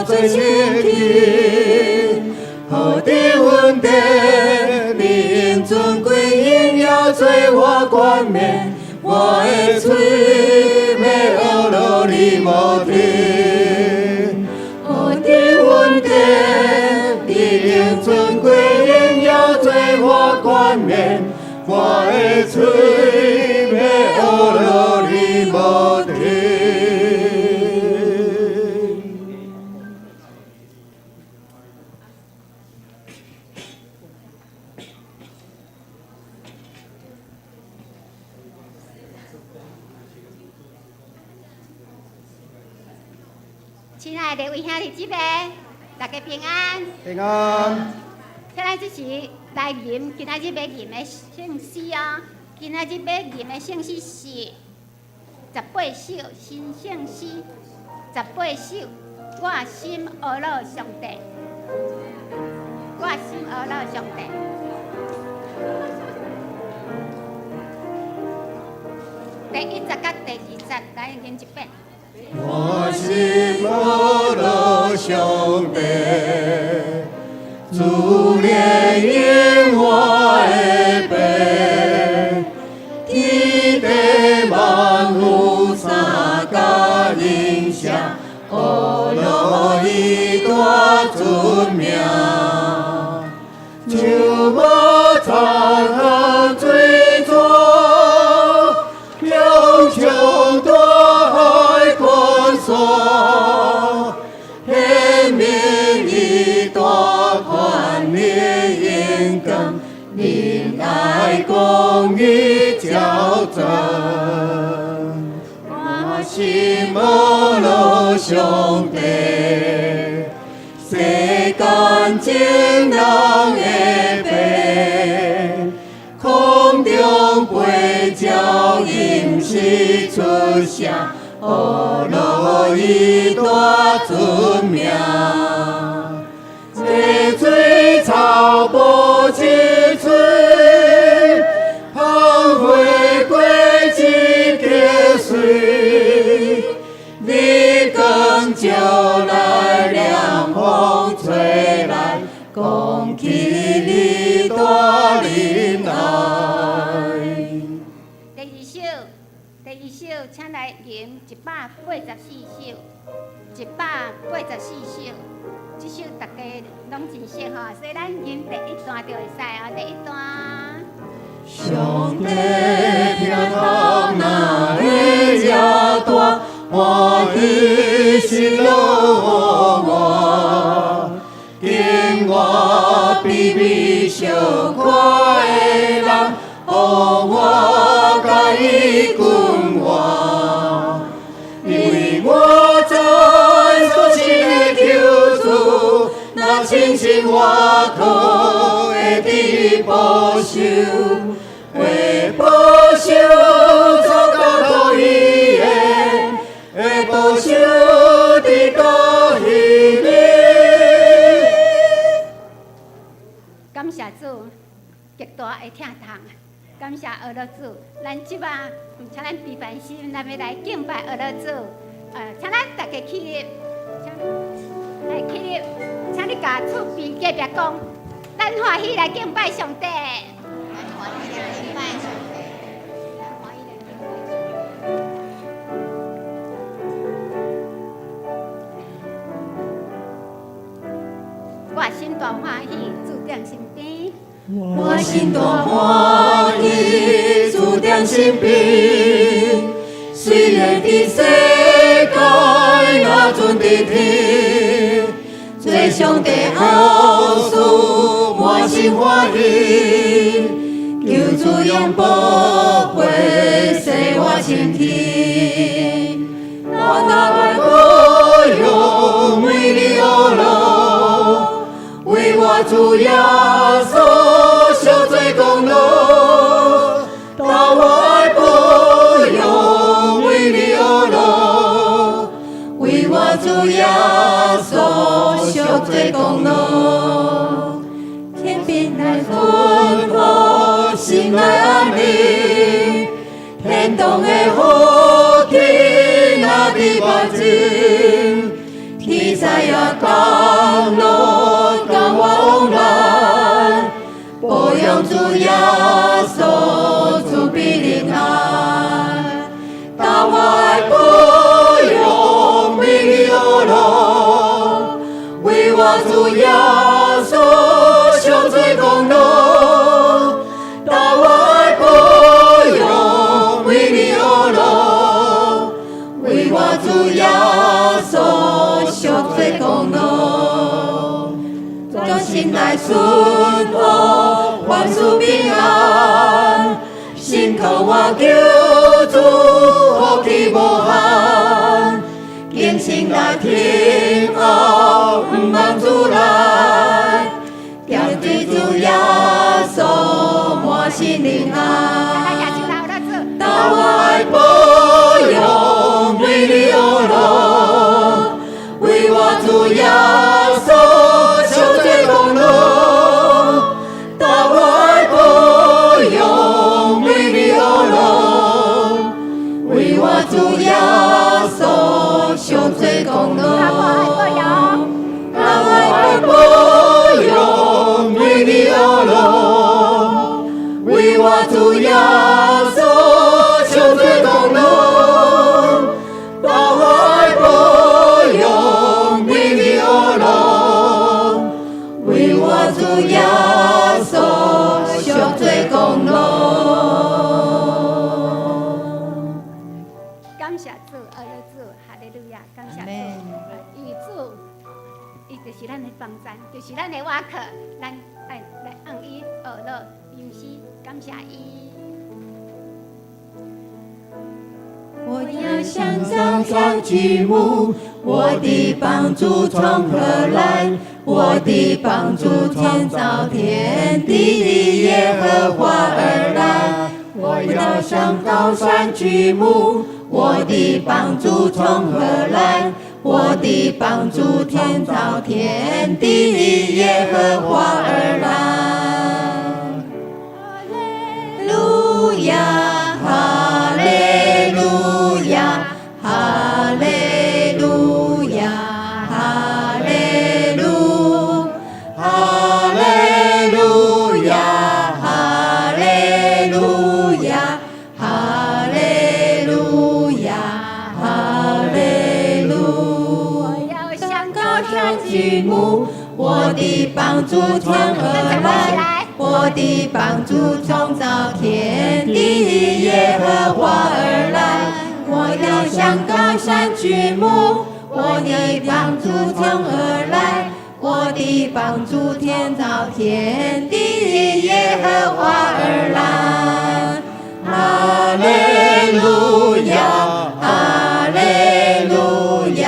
做清气。何等恩典，你用尊贵荣耀做我冠冕，我的喙欲呵咾你無停。何等恩典，你用尊貴榮耀做我冠冕，我的喙欲呵咾你無停。親愛的位兄弟姊妹，大家平安。平安。請咱這時來吟今仔日欲吟的聖詩哦。今仔日欲吟的聖詩是十八首新聖詩，十八首。我心呵咾上帝，我心呵咾上帝。第一節佮第二節來吟一遍。我心呵咾上帝，主憐憫我的爸，天地萬有三甲音聲，呵咾伊大尊名，樹木殘寒水泉，雄雄大海關山，顯明伊大權能勇敢，仁愛公義昭彰。我心呵咾上帝，世間眾人的爸，空中飛鳥吟詩出聲，呵咾伊大尊名。這水草埔一喙，芳花果一結穗，日光照來，涼風吹來，講起你大仁愛。第二首，第二首，請來吟184首，184首。這首大家攏真熟吼，所以咱吟第一段就會使哦，第一段。上帝疼痛哪會這大，歡喜喜樂我，見我卑微小可的人，予我共伊關懷，因為我知所信的救主，若親親我可會得保守，會保守所交託伊的，會保守直到彼日。感謝主，極大的疼痛。感謝呵咾主，咱這擺請咱平凡心，咱欲來敬拜呵咾主。請咱大家起立，請來起立，請你共厝邊隔壁講，咱歡喜來敬拜上帝。咱歡喜來敬拜上帝，咱歡喜來敬拜上帝。我心大歡喜，主踮身邊。我心大歡喜，主踮身邊。雖然佇世界若陣佇天，做上帝後嗣，滿心歡喜。求主用寶血洗我清氣，我大愛保養為你呵咾，為我主耶穌贖罪功勞，大我愛保養為你呵咾，為我主耶穌贖罪功勞，天邊來順服，心內安寧，天堂的福氣若佇目前，天使影降落共我往來，保養主耶穌慈悲憐愛，大我愛保養美麗阿樂，為我主耶穌贖罪功勞，大我愛保養美麗阿樂，為我主耶穌贖罪功勞，專心來順服，凡事平安，信靠我救主，福氣無限，堅心來聽候，毋忘主來，惦對主耶穌滿心靈來安。舉手來，學樂主。大我愛保養美麗阿樂，為我主耶穌贖罪功勞。大我愛保養美麗阿樂，為我主耶穌贖罪功勞。大我愛保養。大我愛保養美麗阿樂，為我主耶穌贖罪功勞。大我愛保養美麗阿樂，為我主耶穌贖罪功勞。感謝主，阿樂主，哈利路亞，感謝主。因為主，伊就是咱的幫贊，就是咱的倚靠，咱愛來向伊學樂，吟詩感謝伊。我要向高山舉目，我的幫助從何來？我的幫助從造天地的耶和華而來。我要向高山舉目，我的幫助從何來？我的幫助從造天地的耶和華而來。哈利路亞，哈利路亞，哈利路亞，哈利路，哈利路亞，哈利路亞，哈利路亞，哈利路。我要向高山舉目，我的幫助從何來？我的幫助從造天地的耶和華而來。我要向高山舉目，我的幫助從何來？我的幫助從造天地的耶和華而來。哈利路亞，哈利路亞，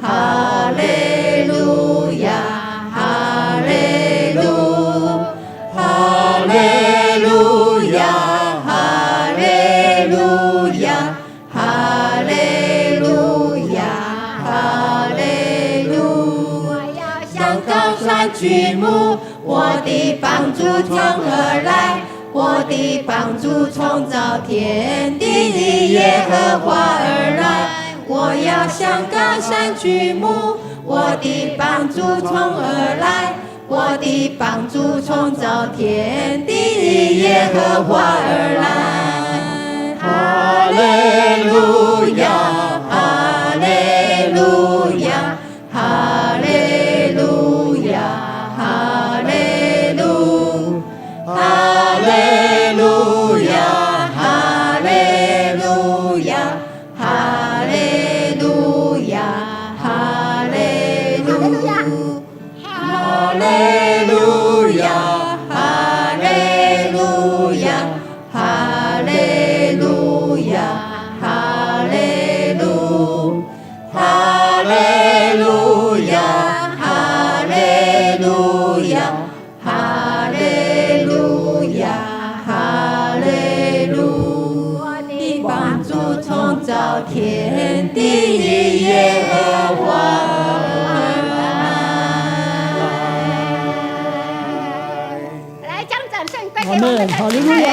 哈利路亞，哈利路，哈利路亞，哈利路亞，哈利路亞，哈利路。我要向高山舉目，我的幫助從何來？我的幫助從造天地的耶和華而來。我要向高山舉目，我的幫助從何來？我的幫助從造天地的耶和華而來。哈利路亞，哈利路亞，哈利路亞，哈利路，哈利路亞，哈利路亞，哈利路亞，哈利路，哈利路亞，哈利路亞，哈利路亞，哈利路，哈利路亞，哈利路亞，哈利路亞，哈利路。我的的幫助從造天地的耶和華而來。來，將掌聲歸給我們的阿門哈利路亞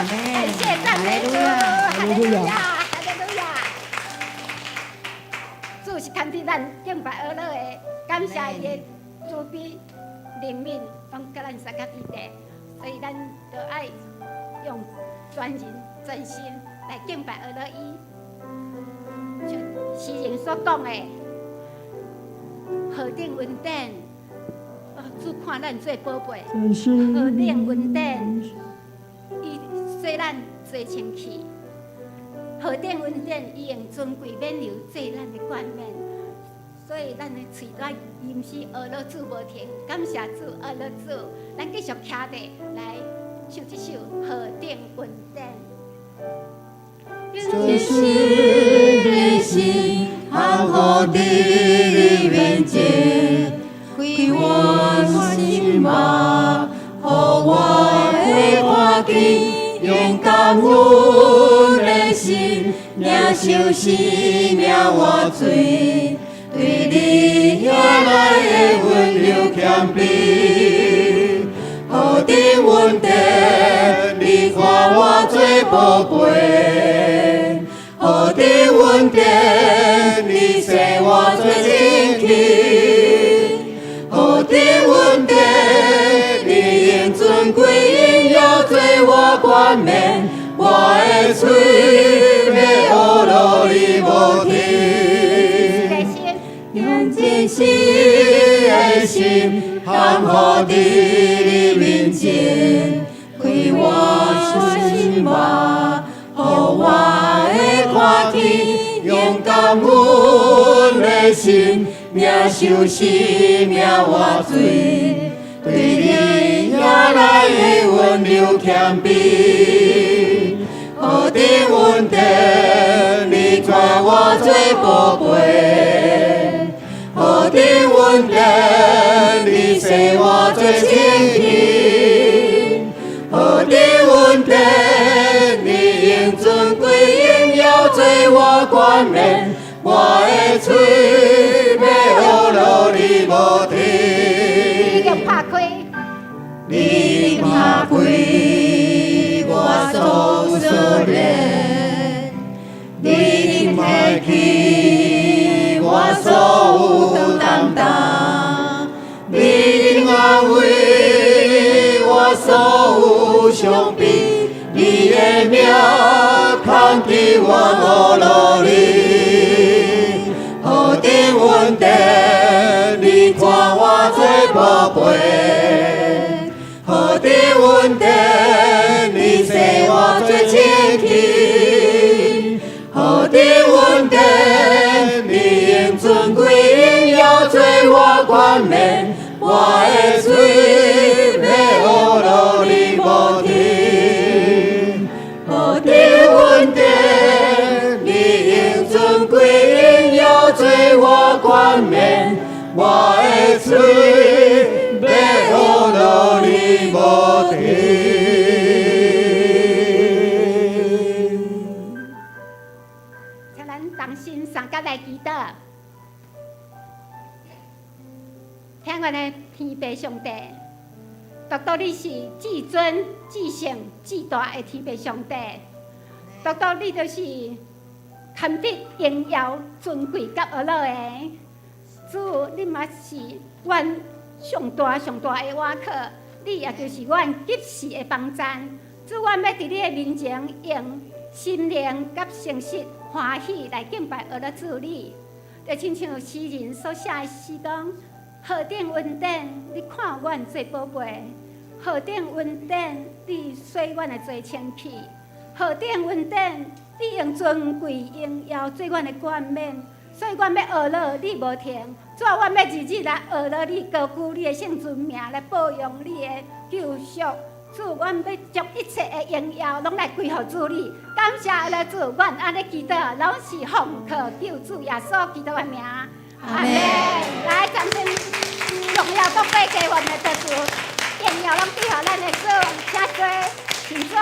感謝讚美主，哈利路亞，哈利路亞。主是牽佇咱敬拜阿樂的，感謝伊的慈悲憐憫，攏佮咱相佮佇咧，所以咱著愛用全人全心來敬拜阿樂伊。像詩人所講的，何等恩典，主看咱做寶貝，何等恩典，伊洗咱做清氣。何等恩典，伊用尊貴免油做咱的冠冕，所以咱的喙都愛吟詩阿樂主無停，感謝主阿樂主，咱繼續徛佇來唱這首何等恩典。真實的心，降服佇你面前，開我心目，予我會看見，用感恩的心，領受生命活水，對你遐來的溫柔謙卑，何等恩典，你看我做寶貝。何等恩典，你洗我做清氣。何等恩典，你用尊貴榮耀做我冠冕，我的喙欲呵咾你無停。用真實的心，降服佇你面前，開我心目，予我會看見，用感恩的心，領受生命活水，對你遐來的溫柔謙卑，何等恩典，你看我做寶貝。何等恩典，你洗我做清氣。何等恩典，你用尊貴榮耀做我冠冕，我的喙欲呵咾你無停。你已經拍開，你拍開我所有鎖鏈，你提起我所有擔當，你安慰我所有傷悲，你的名扛起我呵咾你，何等恩典，你看我做寶貝。何等恩典，你洗我做清氣。何等恩典，你用尊貴榮耀做我冠冕，我的喙欲呵咾你無停。何等恩典，你用尊貴榮耀做我冠冕，我的喙欲呵咾你無停。請咱同心相佮來祈禱。天阮的天父上帝，獨獨你是至尊、至聖、至大的天父上帝，獨獨你就是堪得榮耀、尊貴佮呵咾的主，你嘛是阮上大上大的倚靠，你也就是阮及時的幫贊。主，阮欲佇你的面前用心靈佮誠實歡喜來敬拜呵咾主你，就親像詩人所寫的詩講：何等恩典，你看阮做寶貝；何等恩典，你洗阮的罪清氣；何等恩典，你用尊貴榮耀做阮的冠冕。所以，阮欲呵咾你無停。主啊，阮欲日日來呵咾你，高舉你的聖尊名，來報揚你的救贖。主，阮欲將一切的榮耀攏來歸予主你。感謝阿主，阮按呢祈禱，攏是奉靠救主耶穌基督的名。阿門。來，掌聲，榮耀都歸給我們的主，榮耀攏歸予咱的主，請坐，請坐。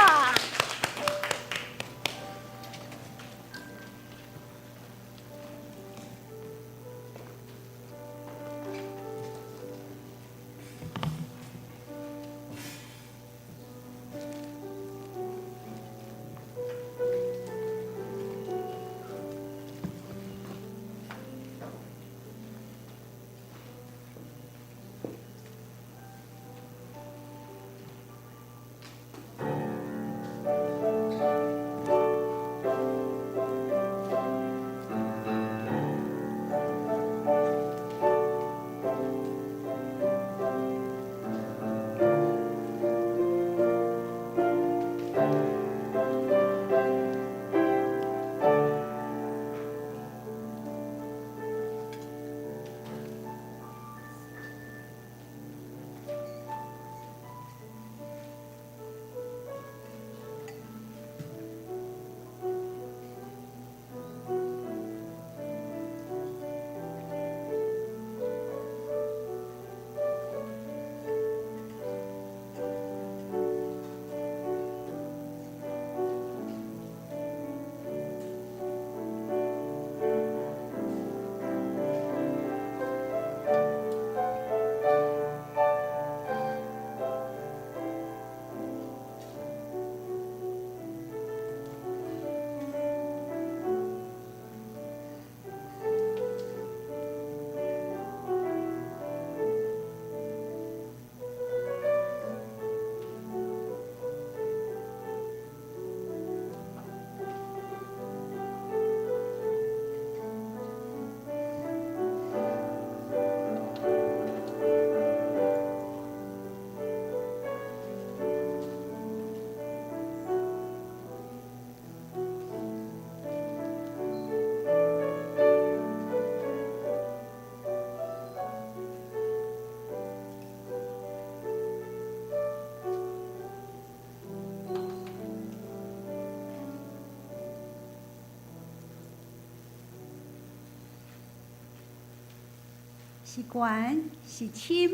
是懸是深，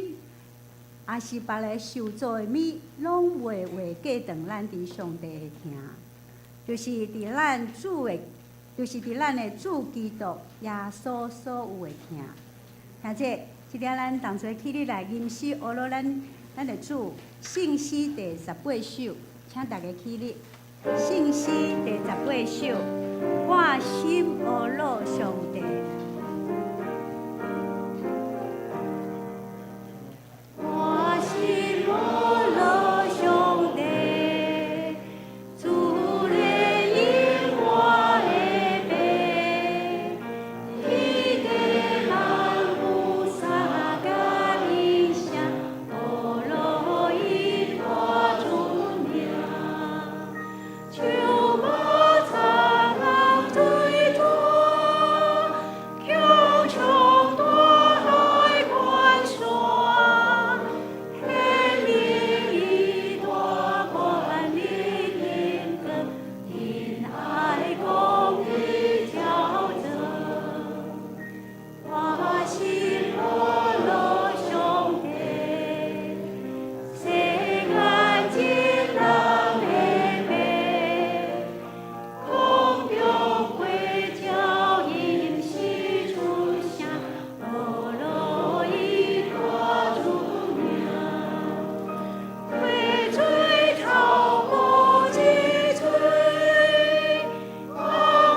抑是別个受造的物，攏袂畫過斷咱佇上帝的疼，就是佇咱主的，就是佇咱的主基督耶穌所有的疼。兄弟，這下咱同齊起立來吟詩，學樂咱的主聖詩第18首，請大家起立。聖詩第十八首，我心呵咾上帝。我心呵咾上帝，主憐憫我的爸，天地萬有三甲恁聲，呵咾伊大尊名。樹木雜人對大，橋牆大海關山，顯明伊大權力榮光，仁愛公義照照。我心呵咾上帝，世間眾人的爸，空中花鳥吟詩出聲，呵咾伊大尊名。溪水透過一水，萬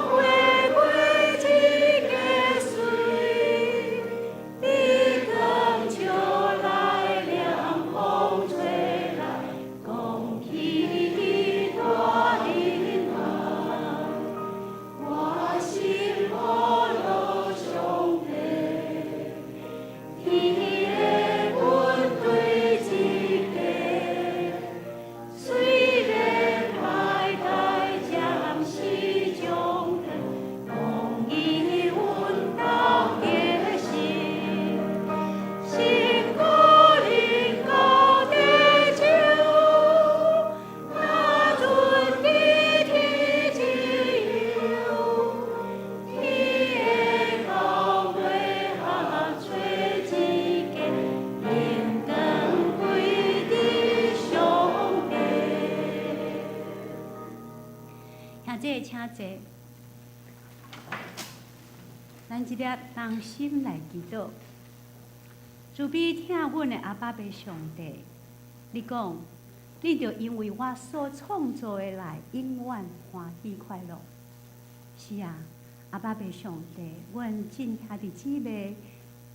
花過一個水，日光照來，涼風吹來，講起伊大恩愛。我心呵咾上帝，天的軍隊一家，雖然歹代暫時將斷，公義阮當得勝。新歌臨到地球，那陣的天自由，天的教會合做一家，榮光歸佇上帝。兄弟，請坐。咱這粒同心來祈禱，慈悲疼阮的阿爸父上帝，你講，你著因為我所創造的來永遠歡喜快樂。是啊，阿爸父上帝，阮眾兄弟姊妹，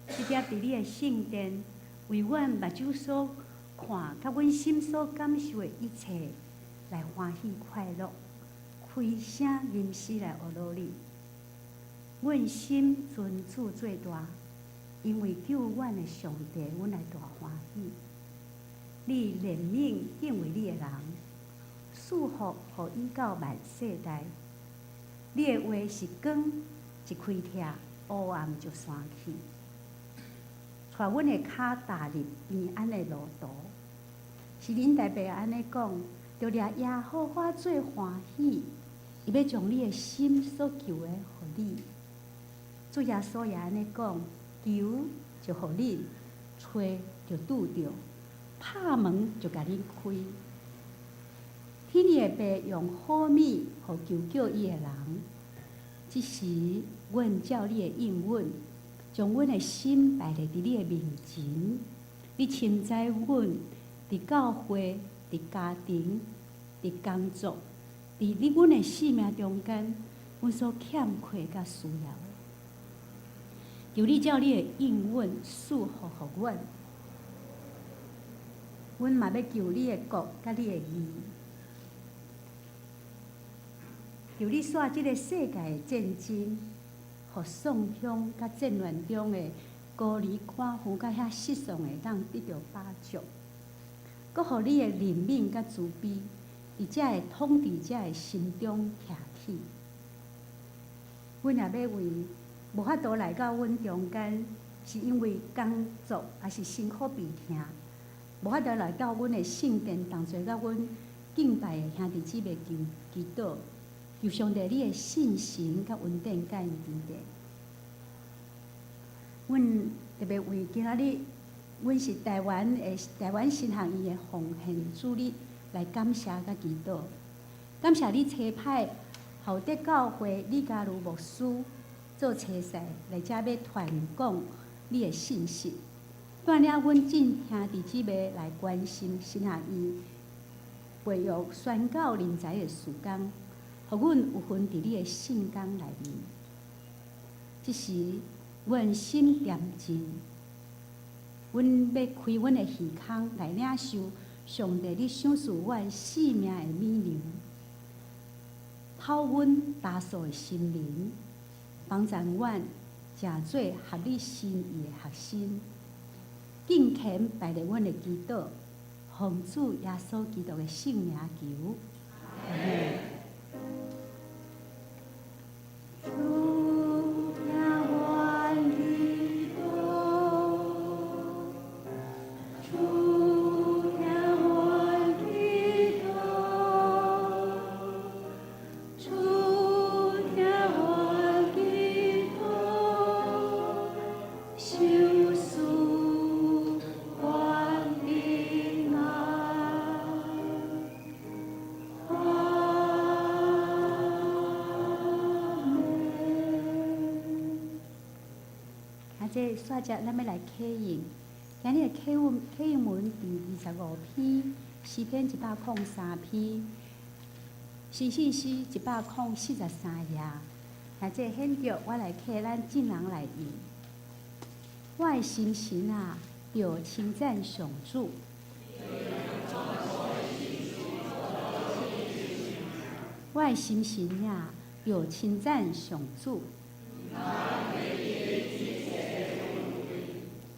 這粒佇你的聖殿，為阮目睭所看，佮阮心所感受的一切，來歡喜快樂，開聲吟詩來呵咾你。阮心尊主做大，因為救阮的上帝，阮來大歡喜。你憐憫敬畏你的人，賜福予伊到萬世代。你的話是光，一開拆，烏暗就散去。帶阮的跤踏入平安的路途。是恁大伯按呢講，著掠耶和華做歡喜，伊欲將你的心所求的予你。主耶穌也按呢講，求就予恁，揣就拄著，拍門就共恁開。天的爸用好物予求叫伊的人，這時阮照你的應允，將阮的心擺佇你的面前。你深知阮佇教會、佇家庭、佇工作、佇你阮的生命中間，阮所欠缺佮需要的。求你照你的應允賜福予阮，阮嘛欲求你的國佮你的義。求你煞這个世界的戰爭，予喪鄉佮戰亂中的孤兒寡婦佮遐失喪的，當得著飽足。閣予你的憐憫佮慈悲，佇遮的統治者的心中徛起。阮也欲為無法度來到阮中間，是因為工作抑是辛苦病痛，無法度來到阮的聖殿同齊佮阮敬拜的兄弟姊妹求祈禱，求上帝你的信實佮恩典佮𪜶佇咧。阮特別為今仔日，阮是台灣的台灣神學院的奉獻主日來感謝佮祈禱。感謝你差派厚德教會李嘉如牧師做差使來遮欲傳講你的信息，帶領阮眾兄弟姊妹來關心神學院培育宣教人才的事工，予阮有份佇你的聖工內面。這時，阮心恬靜，阮欲開阮的耳孔來領受上帝你賞賜阮性命的美糧，透阮焦燥的心靈，幫助阮成做合你心意的學生，敬虔擺列阮的祈禱，奉主耶穌基督的聖名求。阿們。主聽阮祈禱，主聽阮祈禱，主聽阮祈禱，賞賜阮平安。阿們。啊，這煞接咱欲來啟應，今日的啟文啟應文佇25篇，詩篇103篇，詩信詩143頁。啊，這現著我來啟咱眾人來應。我的心神啊，著稱讚上主。我的心神啊，著稱讚上主。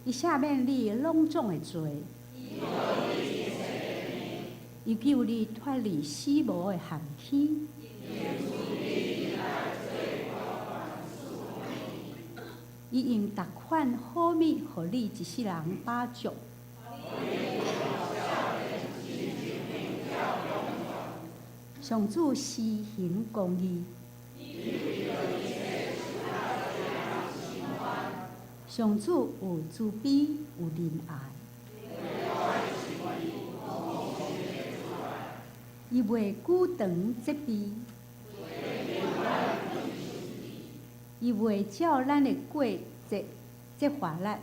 伊赦免你攏總的罪，伊救你脫離死亡的陷坑。伊用逐款好物，予你一世人飽足。上主施行公義，上主有慈悲，有仁愛。伊袂久長責備，伊袂照咱的過責責罰咱。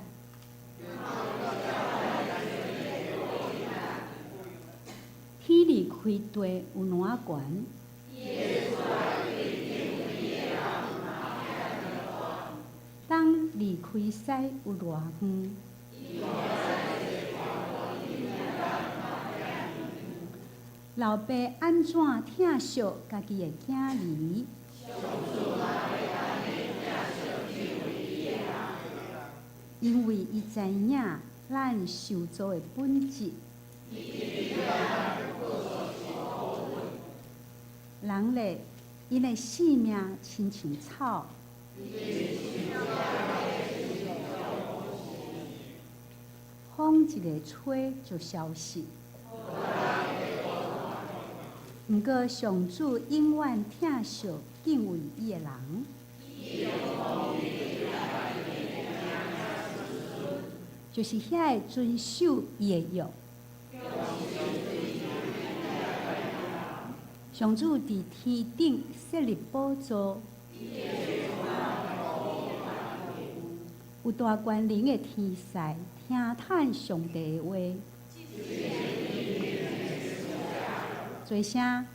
天離開地有偌懸？東離開西有偌遠？老爸按怎疼惜家己的囝兒？因為伊知影咱受造的本質。人咧，𪜶的性命親像草，風一个吹就消失。毋過上主永遠疼惜敬畏伊的人，就是遐個遵守伊的約。上主佇天頂設立寶座，有大權能的天使聽嘆上帝的話。做聲，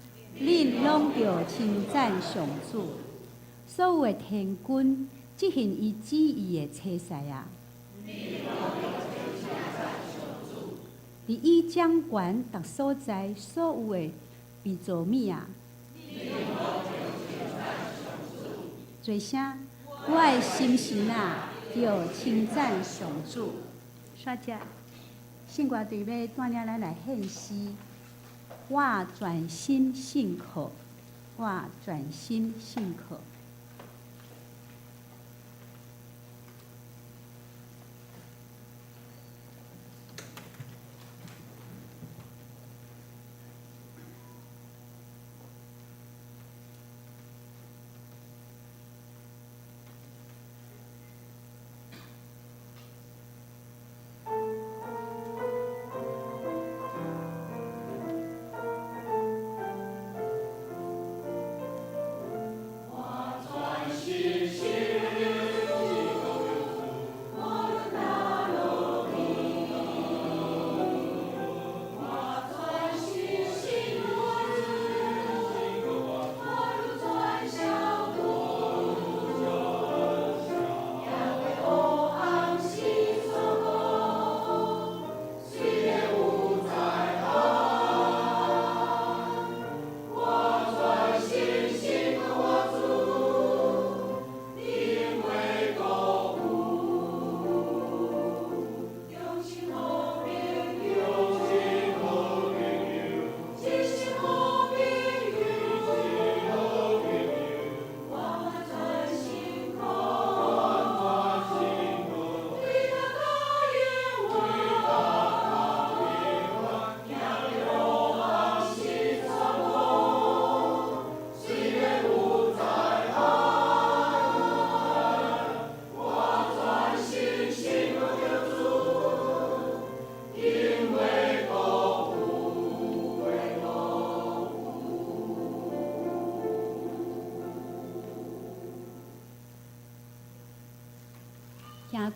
恁攏著稱讚上主，所有的天軍執行伊旨意的差使啊！佇伊掌權逐所在所有的被造物啊！做聲，我的心神啊，著稱讚上主。煞接，聖歌隊欲帶領咱來獻詩。我全心信靠，我全心信靠。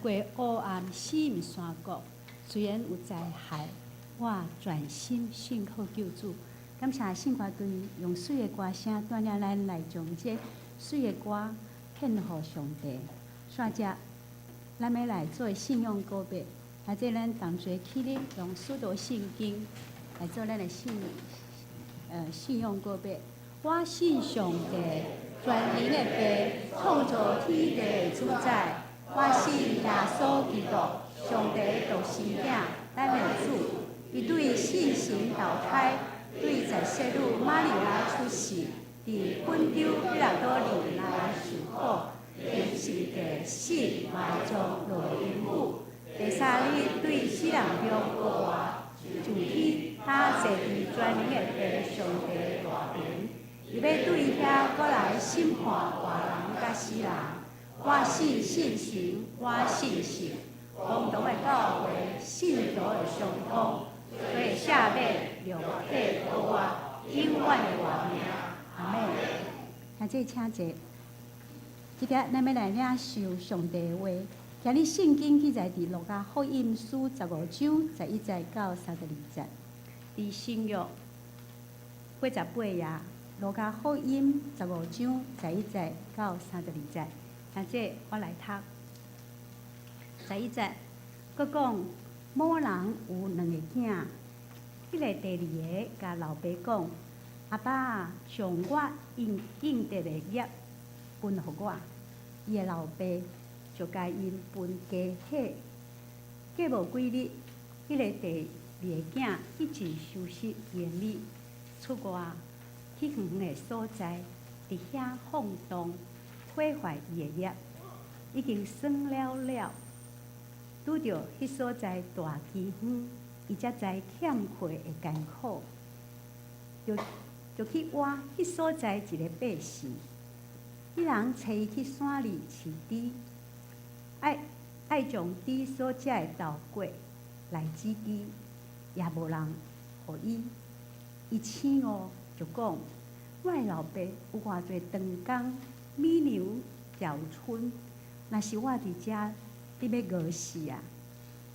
過黑暗死蔭山谷，雖然有災害，我全心信靠救主。感謝聖歌隊用媠的歌聲帶領咱來將這媠的歌獻予上帝。煞接，咱欲來做信仰告白，或者咱同齊起立，用使徒信經來做咱的信仰告白。我信上帝，全能的父，創造天地的主宰。我信耶穌基督，上帝的獨生囝，咱的主。伊對聖神投胎，對在聖女瑪利亞出世，佇本丟彼拉多年內受苦，釘十字架死埋葬落陰府。第三日對死人中復活，上天，他坐佇全能的父上帝大爿。伊欲對遐閣來審判活人佮死人。我信聖神，我信聖公同的教會，聖徒的相通，罪赦免，肉體復活，永遠的活命。阿們。兄弟請坐。這下咱欲來領受上帝的話。今日聖經記載佇路加福音書15章11節到32節，佇新約88頁，路加福音十五章十一節到三十二節。那這我來讀。十一節，閣講某人有兩个囝，彼个第二个共老爸講：阿爸，將我應應得的業分予我。伊的老爸就共𪜶分家產。過無幾日，彼个第二个囝一盡收拾伊的物，出外去遠遠的所在，佇遐放蕩，毀壞伊的業，已經算了了。拄著彼所在大饑荒，伊才知欠缺的艱苦，就去挖彼所在一个百姓。彼人揣伊去山裡飼豬，愛將豬所食的豆角來指伊，也無人予伊。伊醒悟就講：我的老爸有偌濟長工，米糧也有賰，若是我佇遮欲餓死啊！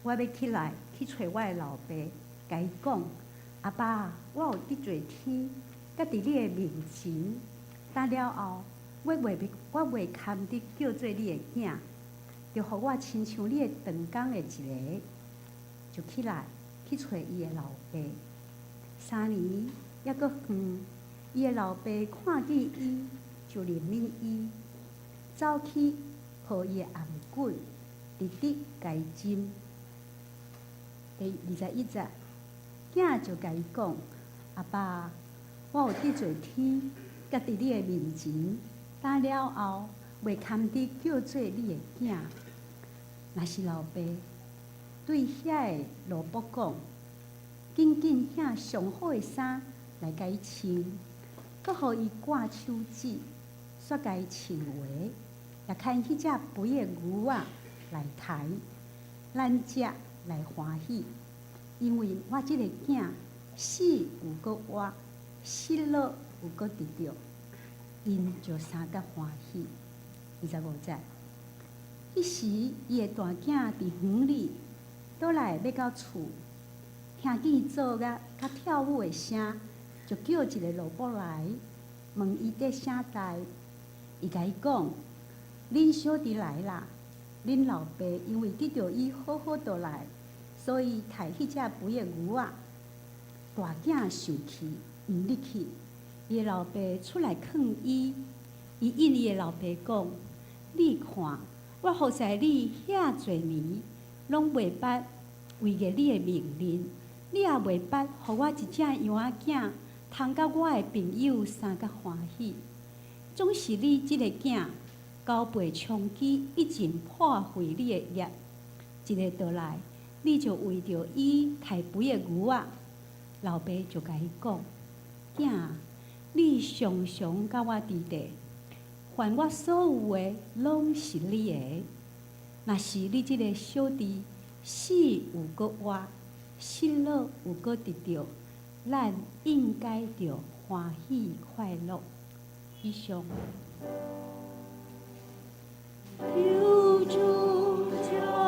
我欲起來去揣我的老爸，共伊講：阿爸，我有得罪天，佮佇你的面前，等了後，我袂堪得叫做你的囝，就予我親像你的長工的一个，就起來去揣伊的老爸。3年猶閣遠，伊的老爸看見伊，就憐憫伊，走去抱伊的頷頸，直直共伊親。第21節，囝就共伊講：阿爸，我有得罪天，佮佇你的面前，等了後，袂堪得叫做你的囝。若是老爸對遐個奴僕講：緊緊揀上好的衫來共伊穿，閣予伊掛手指，煞共伊穿鞋，也牽彼隻肥的牛仔來刣，咱食來歡喜，因為我這個囝死有閣活，失落有閣得著，𪜶就相佮歡喜。25節，彼時伊的大囝佇園裡，倒來欲到厝，聽見奏樂佮跳舞的聲，就叫一个奴僕來問伊佇啥代。伊共伊講：恁小弟來啦，恁老爸因為得著伊好好倒來，所以刣彼隻肥的牛仔。大囝生氣，毋入去。伊的老爸出來勸伊，伊應伊的老爸講：你看，我服侍你遐濟年，攏袂捌違逆你的命令，你也袂捌予我一隻羊仔囝通佮我的朋友相佮歡喜。總是你這个囝交背充飢，一盡破壞你的業。一个倒來，你就為著伊刣肥的牛仔。老爸就共伊講：囝，你常常佮我佇佇，凡我所有的攏是你的。若是你這个小弟死有閣活，失落有閣得著，咱應該著歡喜快樂。以上。求主將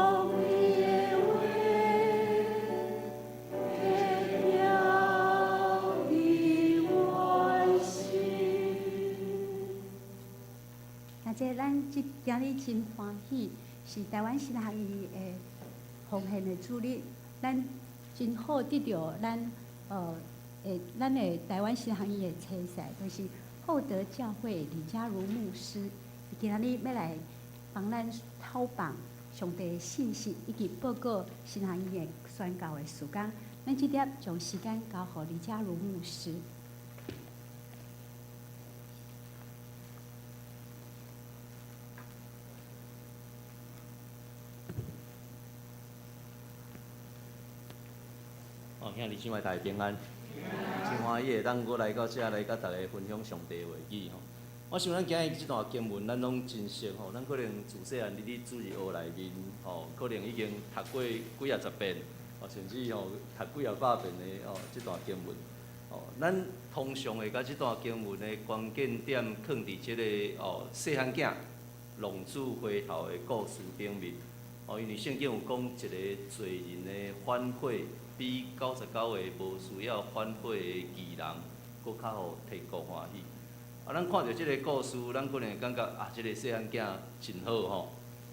這今日真歡喜，是台灣神學院的奉獻的主日，咱真好得著咱的咱的台灣神學院的差使，就是厚德教會李嘉如牧師，今仔日欲來幫咱透放上帝的信息，以及報告神學院的宣教的事工。咱這粒將時間交予李嘉如牧師。哦，兄弟姊妹大家平安，真歡喜會當閣來到遮來佮大家分享上帝話語吼。我想咱今日這段經文，咱攏真熟吼。咱可能自細漢佇咧主日學內面吼，可能已經讀過幾仔十遍，哦，甚至吼讀幾仔百遍的哦這段經文。哦，咱通常會共這段經文的關鍵點囥佇這个哦細漢囝浪子回頭的故事頂面。哦，因為聖經有講一个罪人的反悔，比99個無需要反悔的義人，閣較予天國歡喜。啊，咱看著這个故事，咱可能會感覺啊，這个細漢囝真好吼，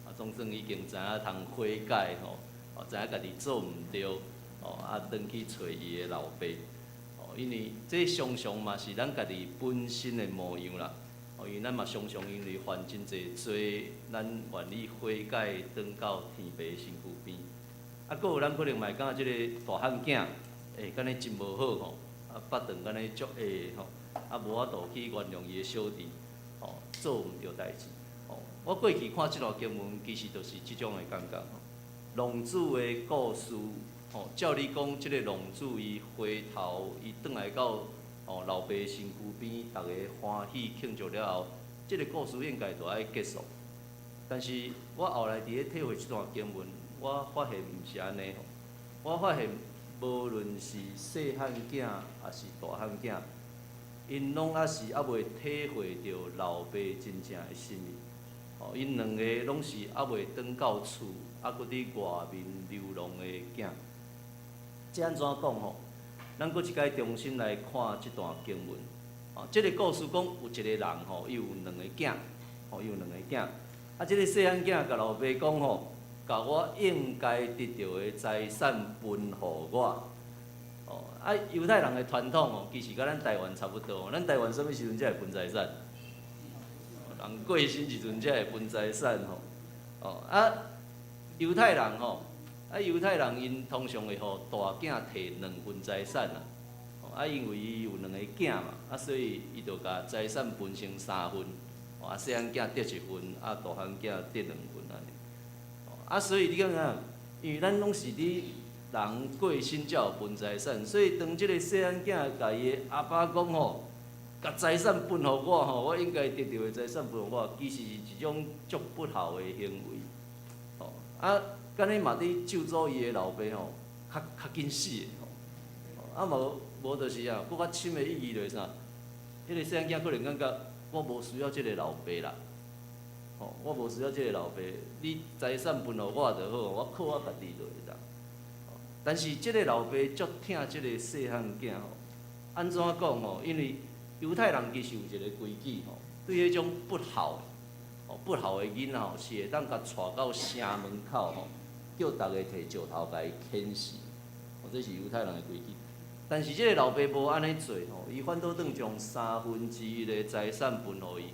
啊，總算已經知影通悔改吼，哦，知影家己做毋對，哦，啊，轉去揣伊的老爸，哦，因為這常常嘛是咱家己本身的模樣啦，哦，因為咱嘛常常因為犯真濟罪，咱願意悔改，轉到天父身軀邊。啊，閣有咱可能嘛會感覺這个大漢囝，欸，敢呢真無好吼，啊，腹腸敢呢足下吼，啊，無法度去原諒伊的小弟，吼，做毋著代誌，吼。我過去看這段經文，其實就是這種的感覺吼。浪子的故事，吼，照理講，這个浪子伊回頭，伊轉來到吼老爸身軀邊，逐家歡喜慶祝了後，這个故事應該就愛結束。但是我後來佇咧體會這段經文，我發現毋是按呢吼。我發現無論是細漢囝抑是大漢囝，𪜶攏猶是猶未體會著老爸真正的心意。吼，𪜶兩个攏是猶未轉到厝，猶閣佇外面流浪的囝。這按怎講吼？咱閣一擺重新來看這段經文。吼，這个故事講有一個人吼，伊有兩个囝，吼，伊有兩個囝。啊，這个細漢囝共老爸講吼，共我應該得著的財產分予我。哦，啊，猶太人的傳統吼，其實佮咱台灣差不多。咱台灣啥物時陣才會分財產？人過身時陣才會分財產吼。哦，啊，猶太人吼，啊，猶太人𪜶通常會予大囝提兩份財產啦。啊，因為伊有兩个囝嘛，啊，所以伊就共財產分成三份。啊，細漢囝得一份，啊，大漢囝得兩份按呢。啊，所以你感覺，因為咱攏是佇人過身才有分財產，所以當這个細漢囝共伊的阿爸講吼，共財產分予我吼，我應該得著的財產分予我，其實是一種足不孝的行為。吼，啊，敢呢嘛佇咒詛伊的老爸吼，較較緊死的吼。啊，無無就是啊，閣較深的意義就是啥？彼个細漢囝可能感覺我無需要這个老爸啦，吼，我無需要這个老爸，你財產分予我就好，我靠我家己就會當。但是這个老爸足疼這个細漢囝吼，按怎講吼？因為猶太人其實有一个規矩吼，對彼種不孝、吼不孝的囡仔吼，是會當共帶到城門口吼，叫逐家提石頭共伊牽死。吼，這是猶太人的規矩。但是這个老爸無按呢做吼，伊反倒轉將三分之一的財產分予伊，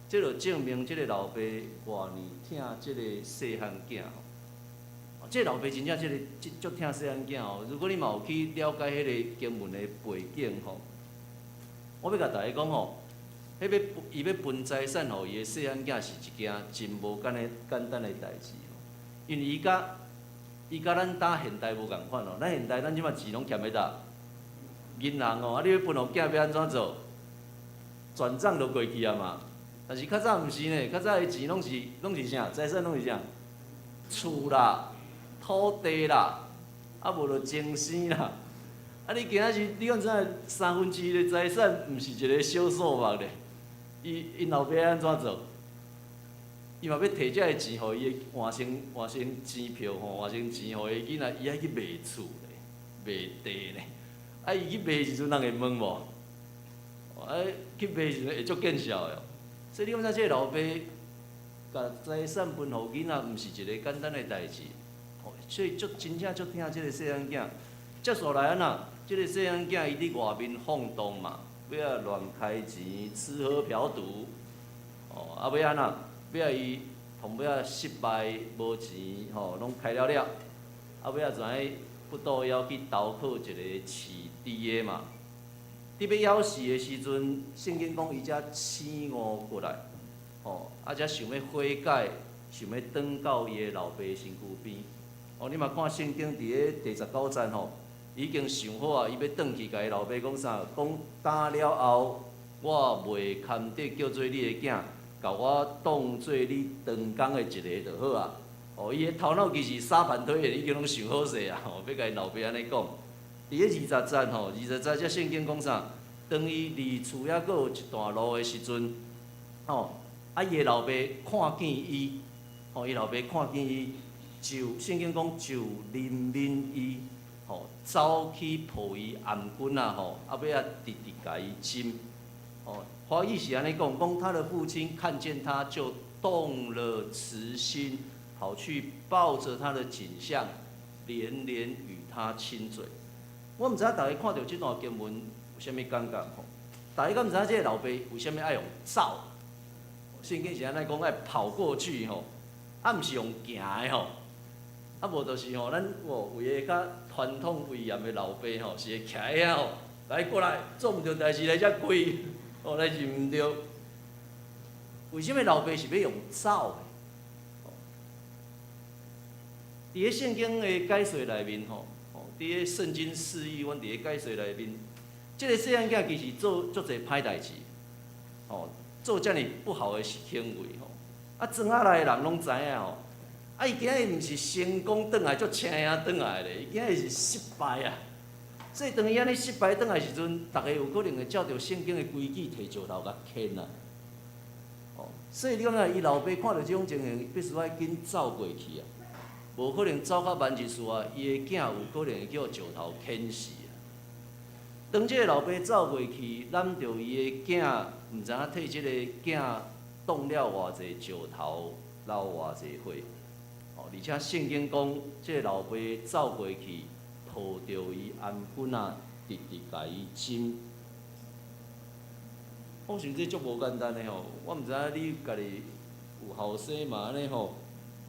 這就證明這个老爸偌爾疼這个細漢囝吼。這个老爸真正這个足疼細漢囝吼。如果你嘛有去了解彼个經文的背景吼，我欲共大家講吼，彼欲伊欲分財產予伊的細漢囝是一件真無簡單簡單的代誌吼，因為伊佮咱搭現代無仝款吼，咱現代咱這馬錢攏欠欲佗？銀行哦，啊，你欲分予囝欲按怎做？轉帳就過去啊嘛。但是較早毋是呢，較早的錢攏是攏是啥？財產攏是啥？厝啦、土地啦，啊無就精生啦。啊，你今仔日你敢知影三分之一的財產毋是一个小數目咧？伊𪜶老爸按怎做？伊嘛欲提這个錢予伊的換成換成錢票吼，換成錢予伊的囡仔，伊愛去賣厝咧，賣地咧。啊！伊去賣時陣，人會問無？啊，去賣時陣會足見笑的。所以你感覺這个老爸共財產分予囡仔，毋是一个簡單的代誌。所以足真正足疼這个細漢囝。接紲來按怎？這个細漢囝伊佇外面放蕩嘛，尾仔亂開錢、吃喝嫖賭，哦，啊尾按怎？尾仔伊同尾仔失敗，無錢，吼，攏開了了。啊尾仔怎去不倒枵去投靠一个飼豬的嘛？佇欲枵死的時陣，聖經講伊才醒悟過來，吼，啊才想欲悔改，想欲轉到伊的老爸身軀邊。哦，你嘛看聖經佇咧第19節吼，已經想好啊，伊欲轉去共伊老爸講啥？講打了後，我袂堪得叫做你的囝，共我當做你長工的一个就好啊。哦，伊的頭腦其實沙盤推演已經攏想好勢啊，吼，欲共𪜶老爸按呢講。佇咧二十節吼，二十節這聖經講啥？當伊離厝猶閣有一段路的時陣，吼，啊，伊的老爸看見伊，吼，伊老爸看見伊，就聖經講就憐憫伊，吼，走去抱伊頷頸仔，吼，啊，尾仔直直共伊親，吼，華語是按呢講，講他的父親看見他就動了慈心，跑去抱著他的頸項，連連與他親嘴。我毋知影逐家看著這段經文有啥物感覺吼？逐家敢毋知影這个老爸為啥物愛用走？聖經是按呢講，愛跑過去吼，啊，毋是用行的吼，啊無就是吼，咱有有的較傳統威嚴的老爸吼，是會徛佇遐吼，來過來，做毋著代誌來遮跪，哦，那是毋對。為啥物老爸是欲用走的？佇咧聖經的解說內面吼，佇咧聖經釋義，阮佇咧解說內面，這个細漢囝其實做足濟歹代誌，吼，做遮爾不好的行為吼，啊，莊仔內的人攏知影吼，啊，伊今日毋是成功轉來足青啊轉來咧，伊今日是失敗啊，所以當伊按呢失敗轉來時陣，逐家有可能會照著聖經的規矩，提石頭共牽啊，哦，所以你感覺伊老爸看著這種情形，必須愛緊走過去啊。無可能走較慢一絲仔，伊的囝有可能會叫石頭牽死啊。當這个老爸走過去，攬著伊的囝，毋知影替這个囝擋了偌濟石頭，流偌濟血。哦，而且聖經講，這个老爸走過去，抱著伊頷頸仔，直直共伊親。我想這足無簡單的吼，我毋知影你家己有後生嘛按呢吼，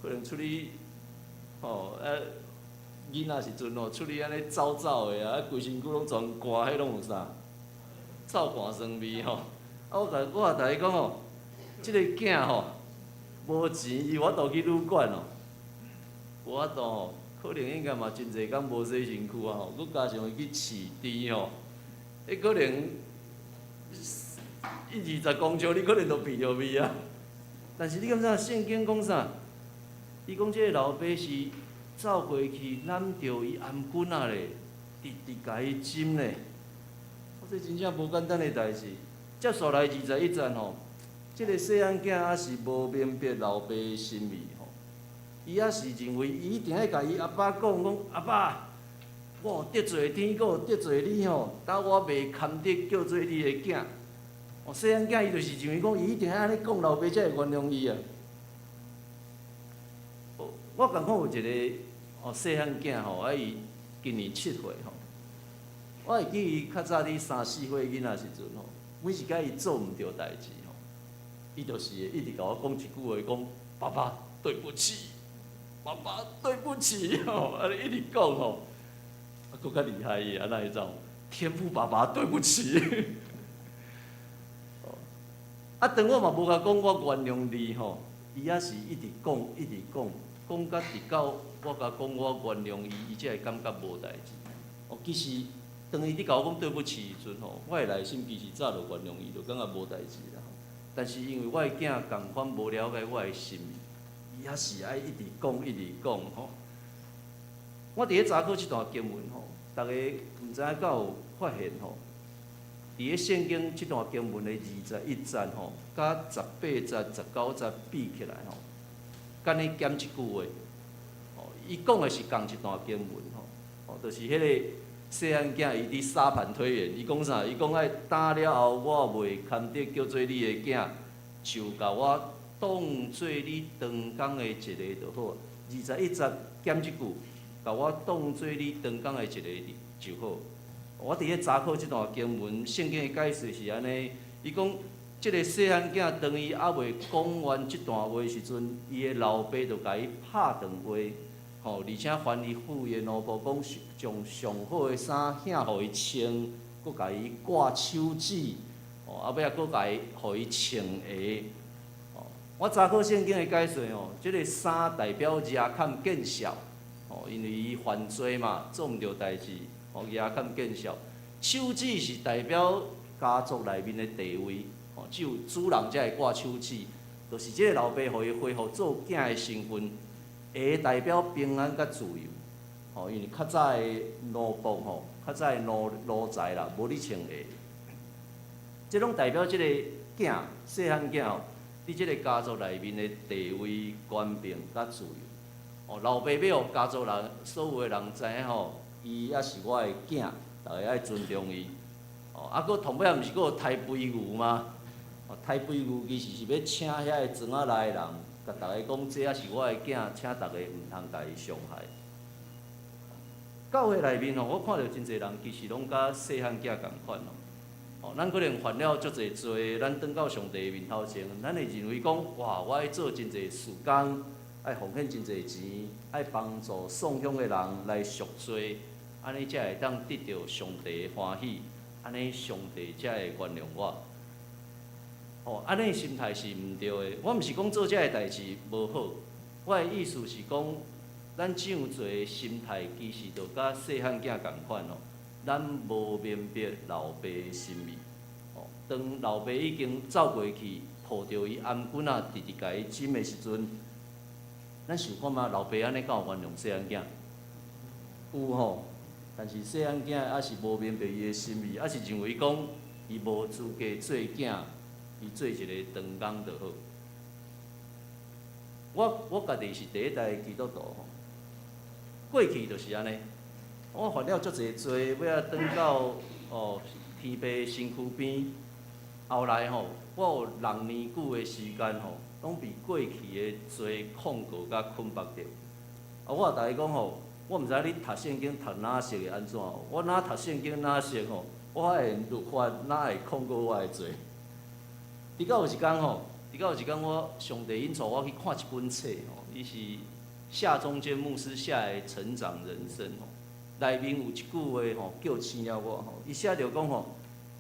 可能出去。吼啊，囡仔時陣吼，出去按呢走走的啊，規身軀攏全汗，彼攏有啥？臭汗酸味吼。啊，我共逐家講吼，這个囝吼，無錢，伊有法度去旅館哦，無法度吼，可能應該嘛真濟工無洗身軀啊吼，閣加上伊去飼豬吼，彼可能一二十公尺，你可能都鼻著味啊。但是你敢知影聖經講啥？伊講這个老爸是走過去攬著伊頷頸仔咧，直直共伊親咧。我這真正無簡單的代誌。接紲來21節吼，這个細漢囝猶是無明白老爸的心意吼，伊猶是認為伊一定愛共伊阿爸講講，阿爸，我有得罪天，閣有得罪你吼，但我袂堪得叫做你的囝。哦，細漢囝伊就是認為講，伊一定愛按呢講，老爸才會原諒伊啊。我共款有一个哦細漢囝吼，啊伊今年7歲吼，我會記伊較早佇三四歲囡仔時陣吼，每一擺伊做毋著代誌吼，伊就是會一直共我講一句話，講爸爸對不起，爸爸對不起吼，按呢一直講吼，啊，閣較厲害伊按怎會走？天父爸爸對不起。啊，當我嘛無共講我原諒你吼，伊猶是一直講，一直講。講甲直到我共講我原諒伊，伊才會感覺無代誌。哦，其實當伊佇共我講對不起時陣吼，我的內心其實早就原諒伊，就感覺無代誌啦。但是因為我的囝仝款無了解我的心意，伊猶是愛一直講，一直講吼。我佇咧查考這段經文吼，逐家毋知影敢有發現吼？佇咧聖經這段經文的21節吼，佮18節、19節比起來吼，敢若減一句話，吼，伊講的是仝一段經文吼，吼，就是彼个細漢囝伊佇沙盤推演，伊講啥？伊講愛打了後，我袂堪得叫做你的囝，就共我當做你長工的一个就好。21節減一句，共我當做你長工的一个就好。我佇咧查考這段經文，聖經的解釋是按呢，伊講，這个細漢囝當伊猶未講完這段話時陣，伊的老爸就共伊拍斷話，吼，而且吩咐伊的奴僕講，將上好的衫獻予伊穿，閣共伊掛手指，吼，啊尾仔閣共伊予伊穿鞋。吼，我查考聖經的解釋吼，這个衫代表遮坎見笑，吼，因為伊犯罪嘛，做毋著代誌，吼，遮坎見笑。手指是代表家族內面的地位。吼，只有主人才會掛手指，就是這个老爸予伊恢復做囝的身份，鞋代表平安佮自由。吼，因為較早的奴僕吼，較早的奴才啦，無咧穿鞋。這攏代表這个囝，細漢囝吼，佇這個家族內面的地位、權柄佮自由。吼，老爸欲予家族人所有的人知影吼，伊猶是我的囝，逐家愛尊重伊。哦，啊，閣同尾仔毋是閣有刣肥牛嗎？刣肥牛其實是欲請遐个庄仔內的人，共逐家講，這猶是我的囝，請逐家毋通共伊傷害。教會內面吼，我看著真濟人其實攏佮細漢囝仝款哦。哦，咱可能犯了足濟罪，咱轉到上帝面頭前，咱會認為講，哇，我愛做真濟事工，愛奉獻真濟錢，愛幫助喪鄉的人來贖罪，按呢才會當得著上帝的歡喜，按呢上帝才會原諒我。哦，按呢心態是毋對的。我毋是講做這个代誌無好，我的意思是講，咱這樣做的心態其實就佮細漢囝仝款哦。咱無明白老爸的心意。哦，當老爸已經走過去，抱著伊頷頸仔，直直共伊親的時陣，咱想看覓老爸按呢敢有原諒細漢囝？有吼，但是細漢囝猶是無明白伊的心意，猶是認為講伊無資格做囝。伊做一个長工就好。我家己是第一代基督徒吼，過去就是按呢。我犯了足濟罪，尾仔轉到哦天父身軀邊。後來吼，我有6年久的時間吼，攏被過去的罪控告佮捆縛著。啊，我共逐家講吼，我毋知你讀聖經讀哪熟會按怎？我若讀聖經若熟吼，我發現律法哪會控告我的罪。直到有一工吼，直到有一工，我上帝引帶我去看一本冊吼，伊是夏中間牧師寫的《成長人生》吼，內面有一句話吼，叫醒了我吼，伊寫著講吼，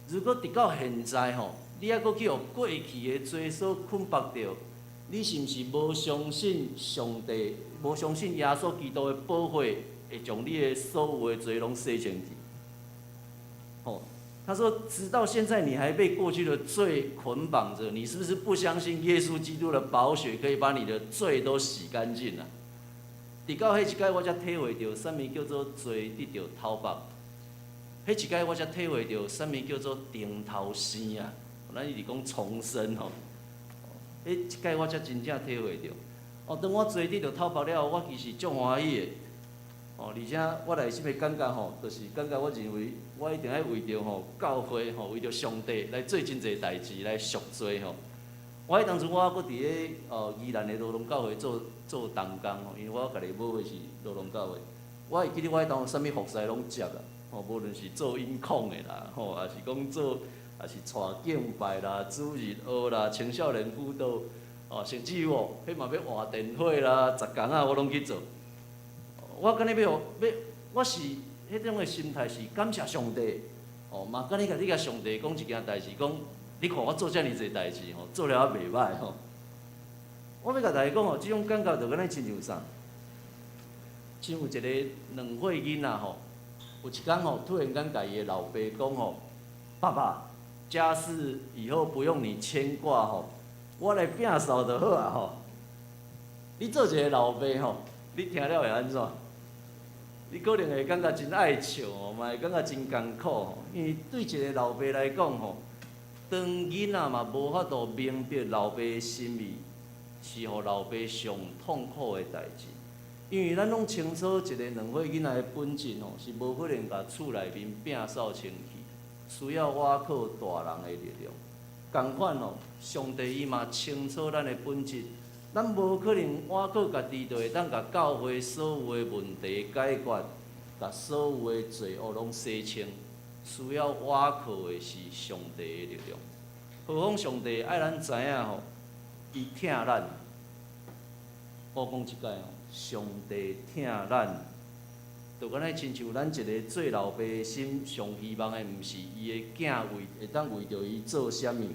如果直到現在吼，你猶閣去予過去的罪所捆縛著，你是毋是無相信上帝，無相信耶穌基督的寶血會將你的所有的罪攏洗清去？吼。他說：“直到現在，你還被過去的罪捆綁着，你是不是不相信耶穌基督的寶血可以把你的罪都洗乾淨啊？”直到彼一擺，我才體會著啥物叫做罪得著討縛。彼一擺，我才體會著啥物叫做重頭生啊！咱一直講重生吼，彼一擺我才真正體會著。哦，當我罪得著討縛了後，我其實足歡喜的。哦，而且我內心的感覺吼，就是感覺我認為我一定愛為著吼教會吼，為著上帝來做真濟代誌來贖罪吼。我彼當陣我猶閣佇咧宜蘭的羅東教會做做同工吼，因為我家己母會是羅東教會。我會記得我彼當啥物服侍攏接啦，吼，無論是做音控的啦，吼，抑是講做，抑是帶敬拜啦、主日學啦、青少年輔導，哦，甚至哦，彼嘛欲換電火啦、雜工仔我攏去做。我敢若欲予欲，我是彼種的心態是感謝上帝，哦，嘛敢若共你共上帝講一件代誌，講你看我做遮爾濟代誌吼，做了猶袂䆀吼。我欲共大家講吼，這種感覺就敢若親像啥？親像一个2歲囡仔吼，有一工吼，突然間共伊的老爸講吼：“爸爸，家事以後不用你牽掛吼，我來摒掃就好啊吼。”你做一个老爸吼，你聽了會按怎？你可能會感覺真愛笑吼，嘛會感覺真艱苦吼。因為對一个老爸來講吼，當囡仔嘛無法度明白老爸的心意，是予老爸上痛苦的代誌。因為咱攏清楚，一个2歲囡仔的本質吼，是無可能共厝內面摒掃清氣，需要倚靠大人的力量。仝款哦，上帝伊嘛清楚咱的本質，咱無可能倚靠家己就會當共教會所有的問題解決，共所有的罪惡攏洗清。需要倚靠的是上帝的力量。何況上帝愛咱知影吼，伊疼咱。我講這擺吼，上帝疼咱，就敢若親像咱一个做老爸的心，上希望的毋是伊的囝為會當為著伊做啥物，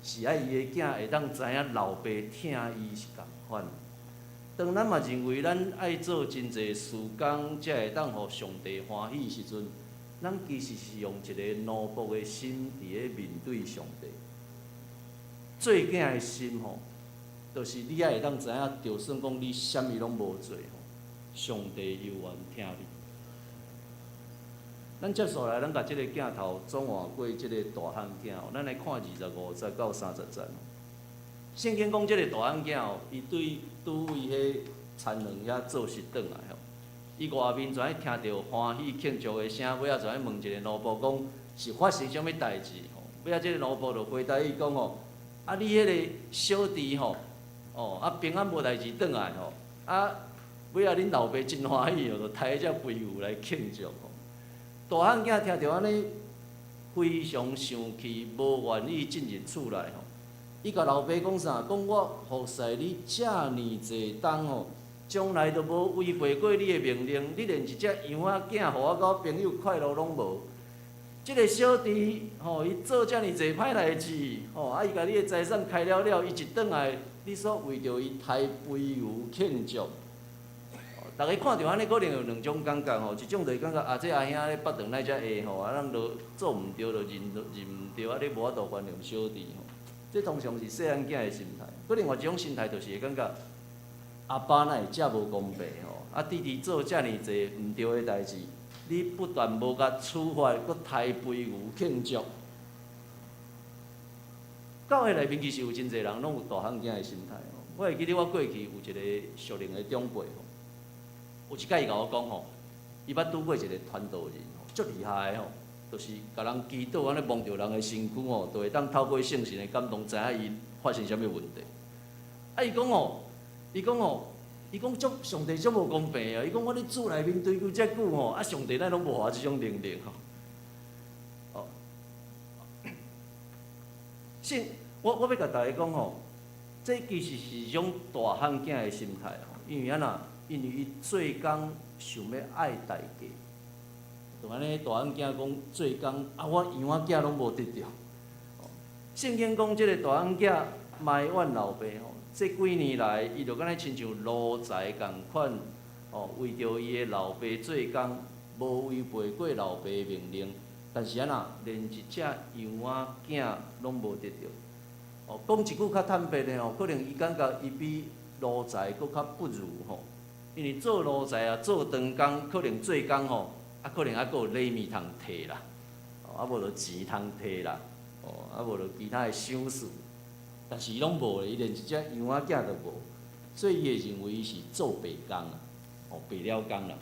是愛伊的囝會當知影老爸疼伊是仝款。當咱嘛認為咱愛做真濟事工，才會當予上帝歡喜時陣，咱其實是用一个奴僕的心佇咧面對上帝。做囝的心吼，就是你愛會當知影，就算講你啥物攏無做吼，上帝猶原疼你。咱接紲來，咱共這个鏡頭轉換過這个大漢囝吼，咱來看25節到30節。聖經講這个大漢囝吼，伊對拄位彼田園遐做穡轉來吼，伊外面跩聽著歡喜慶祝的聲，尾仔跩問一个奴僕講是發生啥物代誌吼？尾仔這个奴僕就回答伊講吼：啊，你彼个小弟吼，哦，啊平安無代誌轉來吼，啊，尾仔恁老爸真歡喜哦，就刣一隻肥牛來慶祝吼。大漢囝聽著按呢，非常生氣，無願意進入厝內吼。伊共老爸講啥？講我服侍你遮爾濟冬吼，從來都無違背過你的命令，你連一隻羊仔囝予我佮我朋友快樂攏無。這个小弟吼，伊做遮爾濟歹代誌，吼，啊，伊共你的財產開了了，伊一轉來，你煞為著伊刣肥牛慶祝。逐家看著按呢，可能有兩種感覺吼，一種就是感覺啊，這阿兄咧腹腸乃遮下吼，啊，咱都做毋著，就認認毋著，啊，你無法度原諒小弟吼。這通常是細漢囝的心態。閣另外一種心態就是會感覺阿爸哪會遮無公平吼？啊，弟弟做遮爾濟毋對的代誌，你不但無共處罰，閣刣肥牛慶祝。教會內面其實有真濟人攏有大漢囝的心態吼。我會記得我過去有一个屬靈的長輩吼，有一擺伊共我講吼，伊捌拄過一个傳道人吼，足厲害的吼，就是共人祈禱按呢摸著人的身軀吼，就會當透過聖神的感動，知影伊發生啥物問題。啊，伊講吼，伊講吼，伊講足上帝足無公平啊！伊講我咧主內面追求遮久吼，啊上帝哪攏無予我這種能力吼。哦，信我欲共大家講吼，這其實是一種大漢囝的心態吼，因為按怎？因為伊做工想欲愛代價，就按呢大漢囝講做工啊，我羊仔囝攏無得著。聖經講這个大漢囝埋怨老爸吼，這幾年來，伊就敢若親像奴才仝款，哦，為著伊的老爸做工，無違背過老爸的命令，但是按怎，連一隻羊仔囝攏無得著。哦，講一句較坦白的吼，可能伊感覺伊比奴才閣較不如吼，因為做奴才啊，做長工可能做工吼，啊可能猶閣有禮物通提啦，哦，啊無就錢通提啦，哦，啊無就其他的賞賜，但是伊攏無，伊連一隻羊仔囝都無，所以伊會認為伊是做白工啊，哦，白了工啦。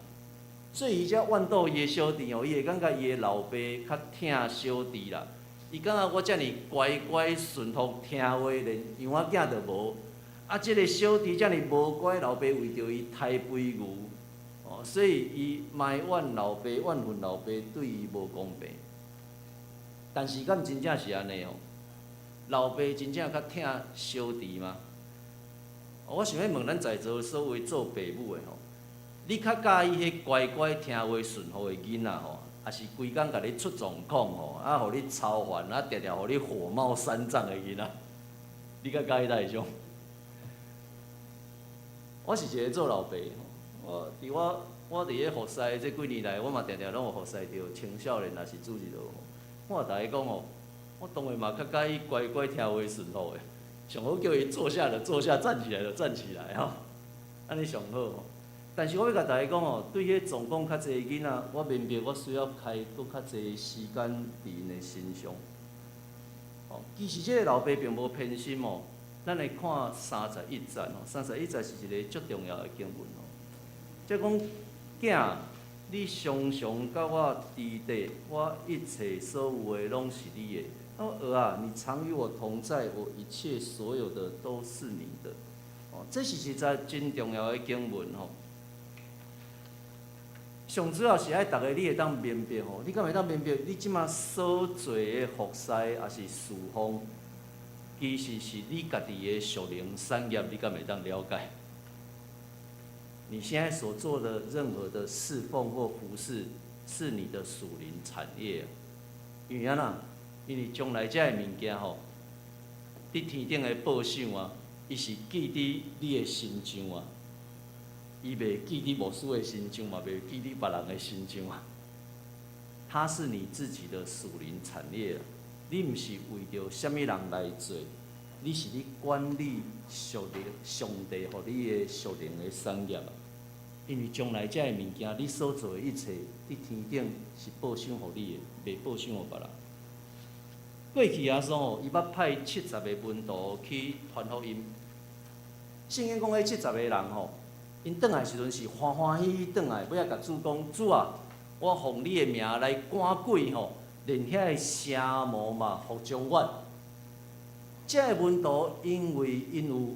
所以伊才怨妒伊的小弟哦，伊會感覺伊的老爸較疼小弟啦。伊感覺我遮爾乖乖順服聽話，連羊仔囝都無。啊，這个小弟遮爾無乖，老爸為著伊刣肥牛，哦，所以伊埋怨老爸，怨恨老爸對伊無公平。但是敢真正是按呢哦？老爸真正較疼小弟嗎？我想欲問咱在座所有做爸母的吼，你較佮意彼乖乖聽話順服的囡仔吼，抑是規工共你出狀況吼，啊，予你操煩，啊，定定予你火冒三丈的囡仔？你較佮意佗一種？我是一个做老爸，我佇我我佇咧服侍這幾年來，我嘛定定攏有服侍著青少年，抑是主日學。我共大家講吼，我當然嘛較佮意乖乖聽話順服的，上好叫伊坐下就坐下，站起來就站起來吼，按呢上好吼。但是我欲共大家講吼，對彼狀況較濟的囡仔，我明白我需要開閣較濟時間佇𪜶的身上。哦，其實這个老爸並無偏心哦。咱來看三十一節吼，三十一節是一个足重要的經文吼。這講囝，你常常佮我佇佇，我一切所有的攏是你的。哦，兒啊，你常與我同在，我一切所有的都是你的。哦，這是實在真重要的經文吼。上主要是愛逐家你會當明白吼，你敢會當明白？你這馬所做的服侍，抑是事奉，其實是你家己的屬靈產業，你敢會當了解？你現在所做的任何的侍奉或服侍，是你的屬靈產業。因為按怎？因為將來這个物件吼，佇天頂的報賞啊，伊是記佇你的身上啊，伊袂記佇牧師的身上嘛，袂記佇別人的身上啊。它是你自己的屬靈產業，你毋是為著啥物人來做，你是咧管理屬靈上帝予你的屬靈的產業啊。因為將來這个物件，你所做的一切，佇天頂是報賞予你的，袂報賞予別人。過去耶穌吼，伊捌派七十个門徒去傳福音。聖經講，彼七十个人吼，𪜶轉來時陣是歡歡喜喜轉來，欲來共主講：主啊，我奉你的名來趕鬼吼，連遐个邪魔嘛服從阮。這个門徒因為𪜶有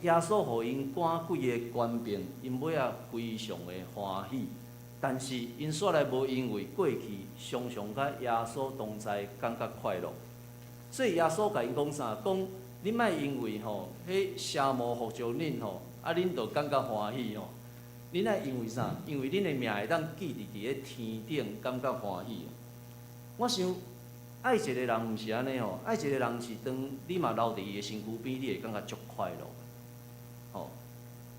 耶穌予𪜶趕鬼的權柄，𪜶尾仔非常的歡喜。但是𪜶煞來無因為過去常常佮耶穌同在，感覺快樂。所以耶穌共𪜶講啥？講恁莫因為吼，彼邪魔服從恁吼，啊恁就感覺歡喜吼。恁愛因為啥？因為恁的名會當記佇咧天頂，感覺歡喜。我想愛一個人毋是按呢吼，愛一個人是當你嘛留佇伊的身軀邊，你會感覺足快樂。吼，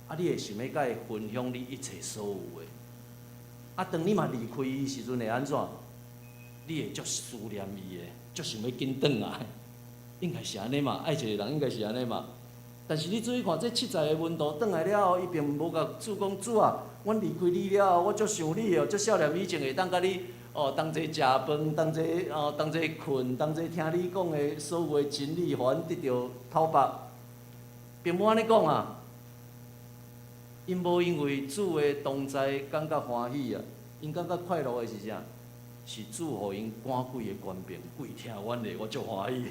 啊，你會想欲佮伊分享你一切所有的。啊，當你嘛離開伊時陣會按怎？你會足思念伊的，足想欲緊轉來。應該是按呢嘛，愛一個人應該是按呢嘛。但是你注意看，這七十个門徒轉來了後，伊並無共主講主啊，阮離開你了後，我足想你哦，足少年以前會當佮你哦同齊食飯，同齊哦同齊睏，同齊聽你講的所有的真理，予阮得著透飽。並無按呢講啊。𪜶無因為主的同在感覺歡喜啊，𪜶感覺快樂的是啥？是主予𪜶趕鬼的權柄，鬼聽阮的，我足歡喜。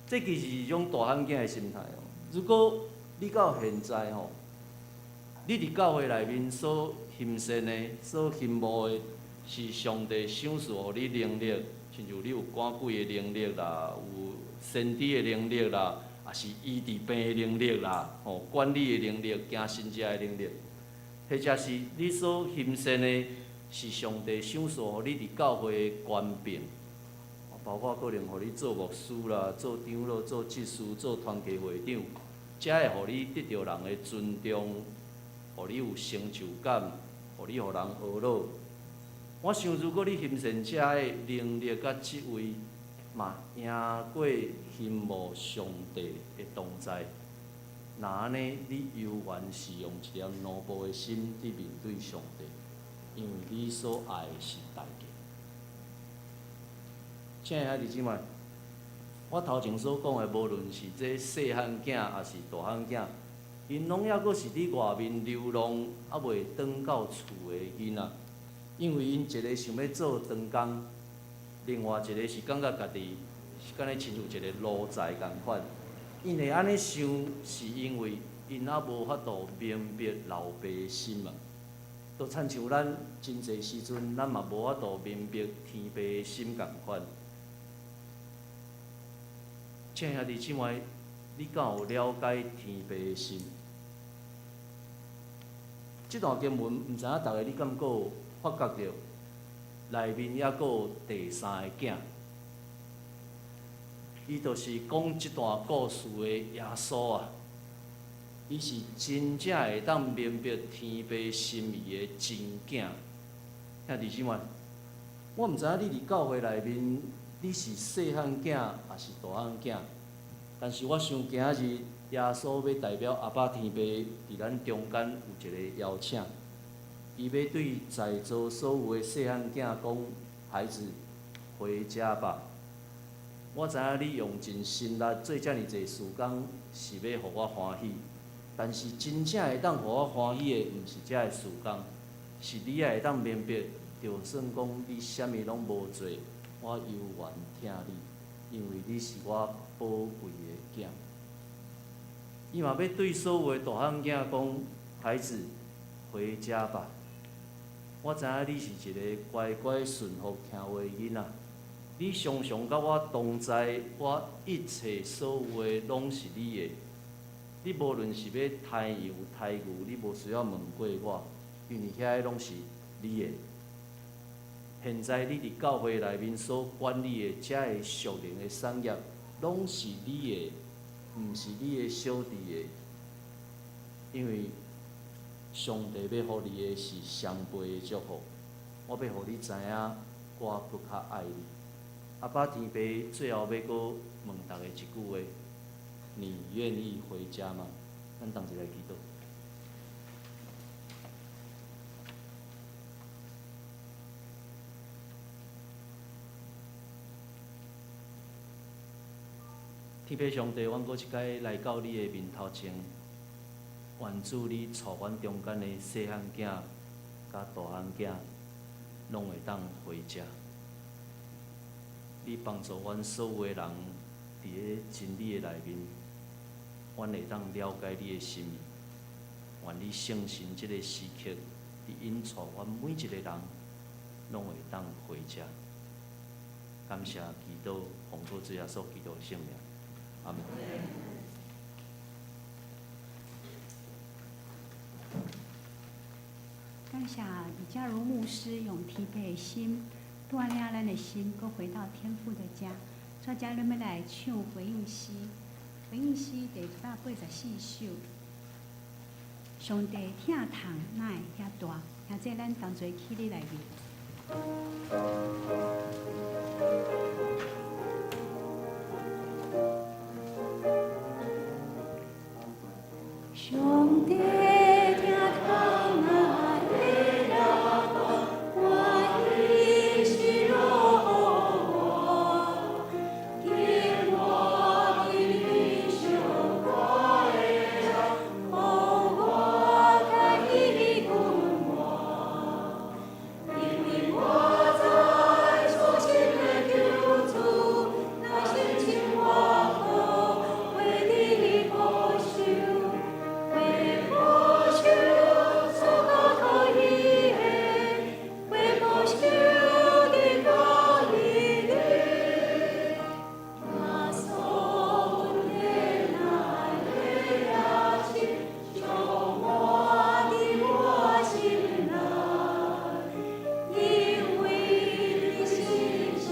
這其實是一種大漢囝的心態哦。如果你到現在吼，你佇教會內面所欣羨的、所羨慕的，是上帝賞賜予你能力，親像你有趕鬼的能力啦，有先知的能力啦，抑是醫治病的能力啦，吼管理的能力、行神蹟的能力，或者是你所欣羨的，是上帝賞賜予你佇教會的權柄，包括可能予你做牧師啦、做長老、做執事、做團契會長，才會予你得著人的尊重，予你有成就感，予你予人呵咾。我想，如果你欣羨這个能力佮職位，嘛贏過欣慕上帝的同在，若按呢，你猶原是用一粒奴僕的心佇面對上帝，因為你所愛的是代價。親愛的兄弟姊妹，我頭前所講的，無論是這細漢囝，抑是大漢囝，𪜶攏猶閣是佇外面流浪，猶未轉到厝的囡仔。因為𪜶一个想欲做長工，另外一个是感覺家己是敢若親像一个奴才仝款。𪜶會按呢想，是因為𪜶猶無法度明白老爸的心嘛。就親像咱真濟時陣，咱嘛無法度明白天父的心仝款。親愛兄弟姊妹，你敢有了解天父的心？這段經文，毋知影逐家你敢閣有發覺著內面猶閣有第三个囝，伊就是講這段故事的耶穌啊！伊是真正會當明白天父心意的真囝。兄弟姊妹，我毋知影你佇教會內面，你是細漢囝抑是大漢囝？但是我想今仔日耶穌欲代表阿爸天父佇咱中間有一个邀請，伊欲對在座所有的細漢囝講：孩子，回家吧。我知影你用盡心力做遮爾濟事工，是欲予我歡喜。但是真正會當予我歡喜的，毋是這个事工，是你愛會當明白，就算講你啥物攏無做，我猶原疼你，因為你是我寶貴的囝。伊嘛欲對所有的大漢囝講：孩子，回家吧。我知影你是一个乖乖順服聽話的囡仔，你常常佮我同在，我一切所有的攏是你的。你無論是欲刣羊刣牛，你無需要問過我，因為遐个攏是你的。現在你佇教會內面所管理的這个屬靈的產業，攏是你的，毋是你的小弟的。因為上帝欲予你的是雙倍的祝福，我欲予你知影，我閣較愛你。阿爸天父最後欲閣問逐家一句話：你願意回家嗎？咱同齊來祈禱。天父上帝，阮閣一擺來到你的面頭前，願主你帶阮中間的細漢囝佮大漢囝，攏會當回家。你幫助阮所有的人，佇咧真理的內面，阮會當了解你的心意。願你聖神這个時刻，你引帶阮每一个人，攏會當回家。感謝基督，奉靠主耶穌基督的聖名，阿門。感謝李嘉如牧師用疲憊的心，鍛鍊咱的心，閣回到天父的家。大家咱欲來唱回應詩，回應詩第184首。上帝疼痛哪會遐大？兄弟，咱同齊起立來面。上帝疼痛哪會遐大？我的心若緊握緊你相掛的手，予我較伊溫暖。因為我知所信的救主，若親親我好，為你保守，為保守所交託伊的，為保守的高義的。耶穌恩典哪會遐深，充滿佇我心內。因為你信心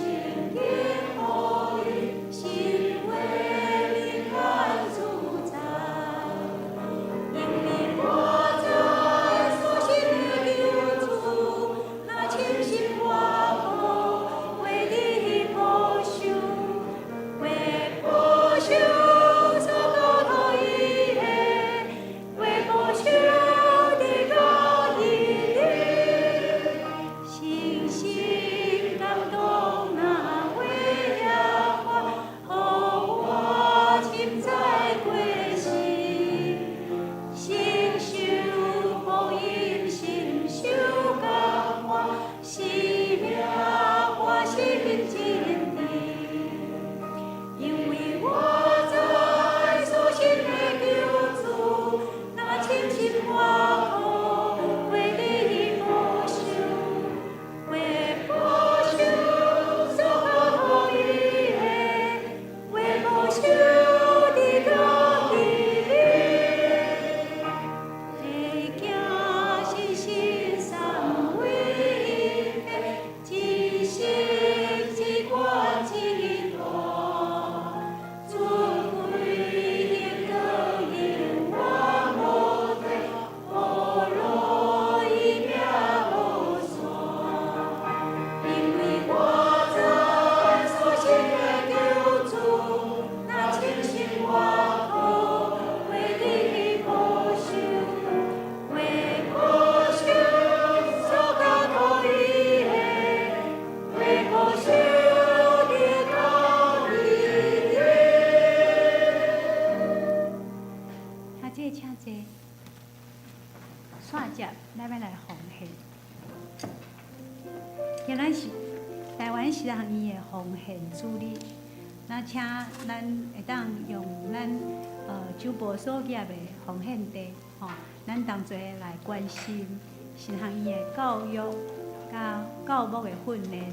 堅予你，心話明較自在。因為我知所信的救主，若親心我好，為你保守，為保守所交託伊的，為保守的高義的。深深感動哪會遐大，予我深知過失。承受福音，深受感化，生命歡欣真甜。因為我知所信的救主，若親心我好，為你保守，為保守所交託伊的，為保守的高義的。會行信心三位一體，一生一懸一大，尊貴的光永遠無退，保羅伊命無散。因為我知所信的救主，若親心我好，為你保守，為保守所交託伊的，為保守的高義的。兄弟，請坐。煞接，咱欲來奉獻。今仔是，台灣神學院的奉獻主日，那請咱會當用咱周報所業的奉獻地，吼，咱同齊來關心神學院的教育佮教牧的訓練，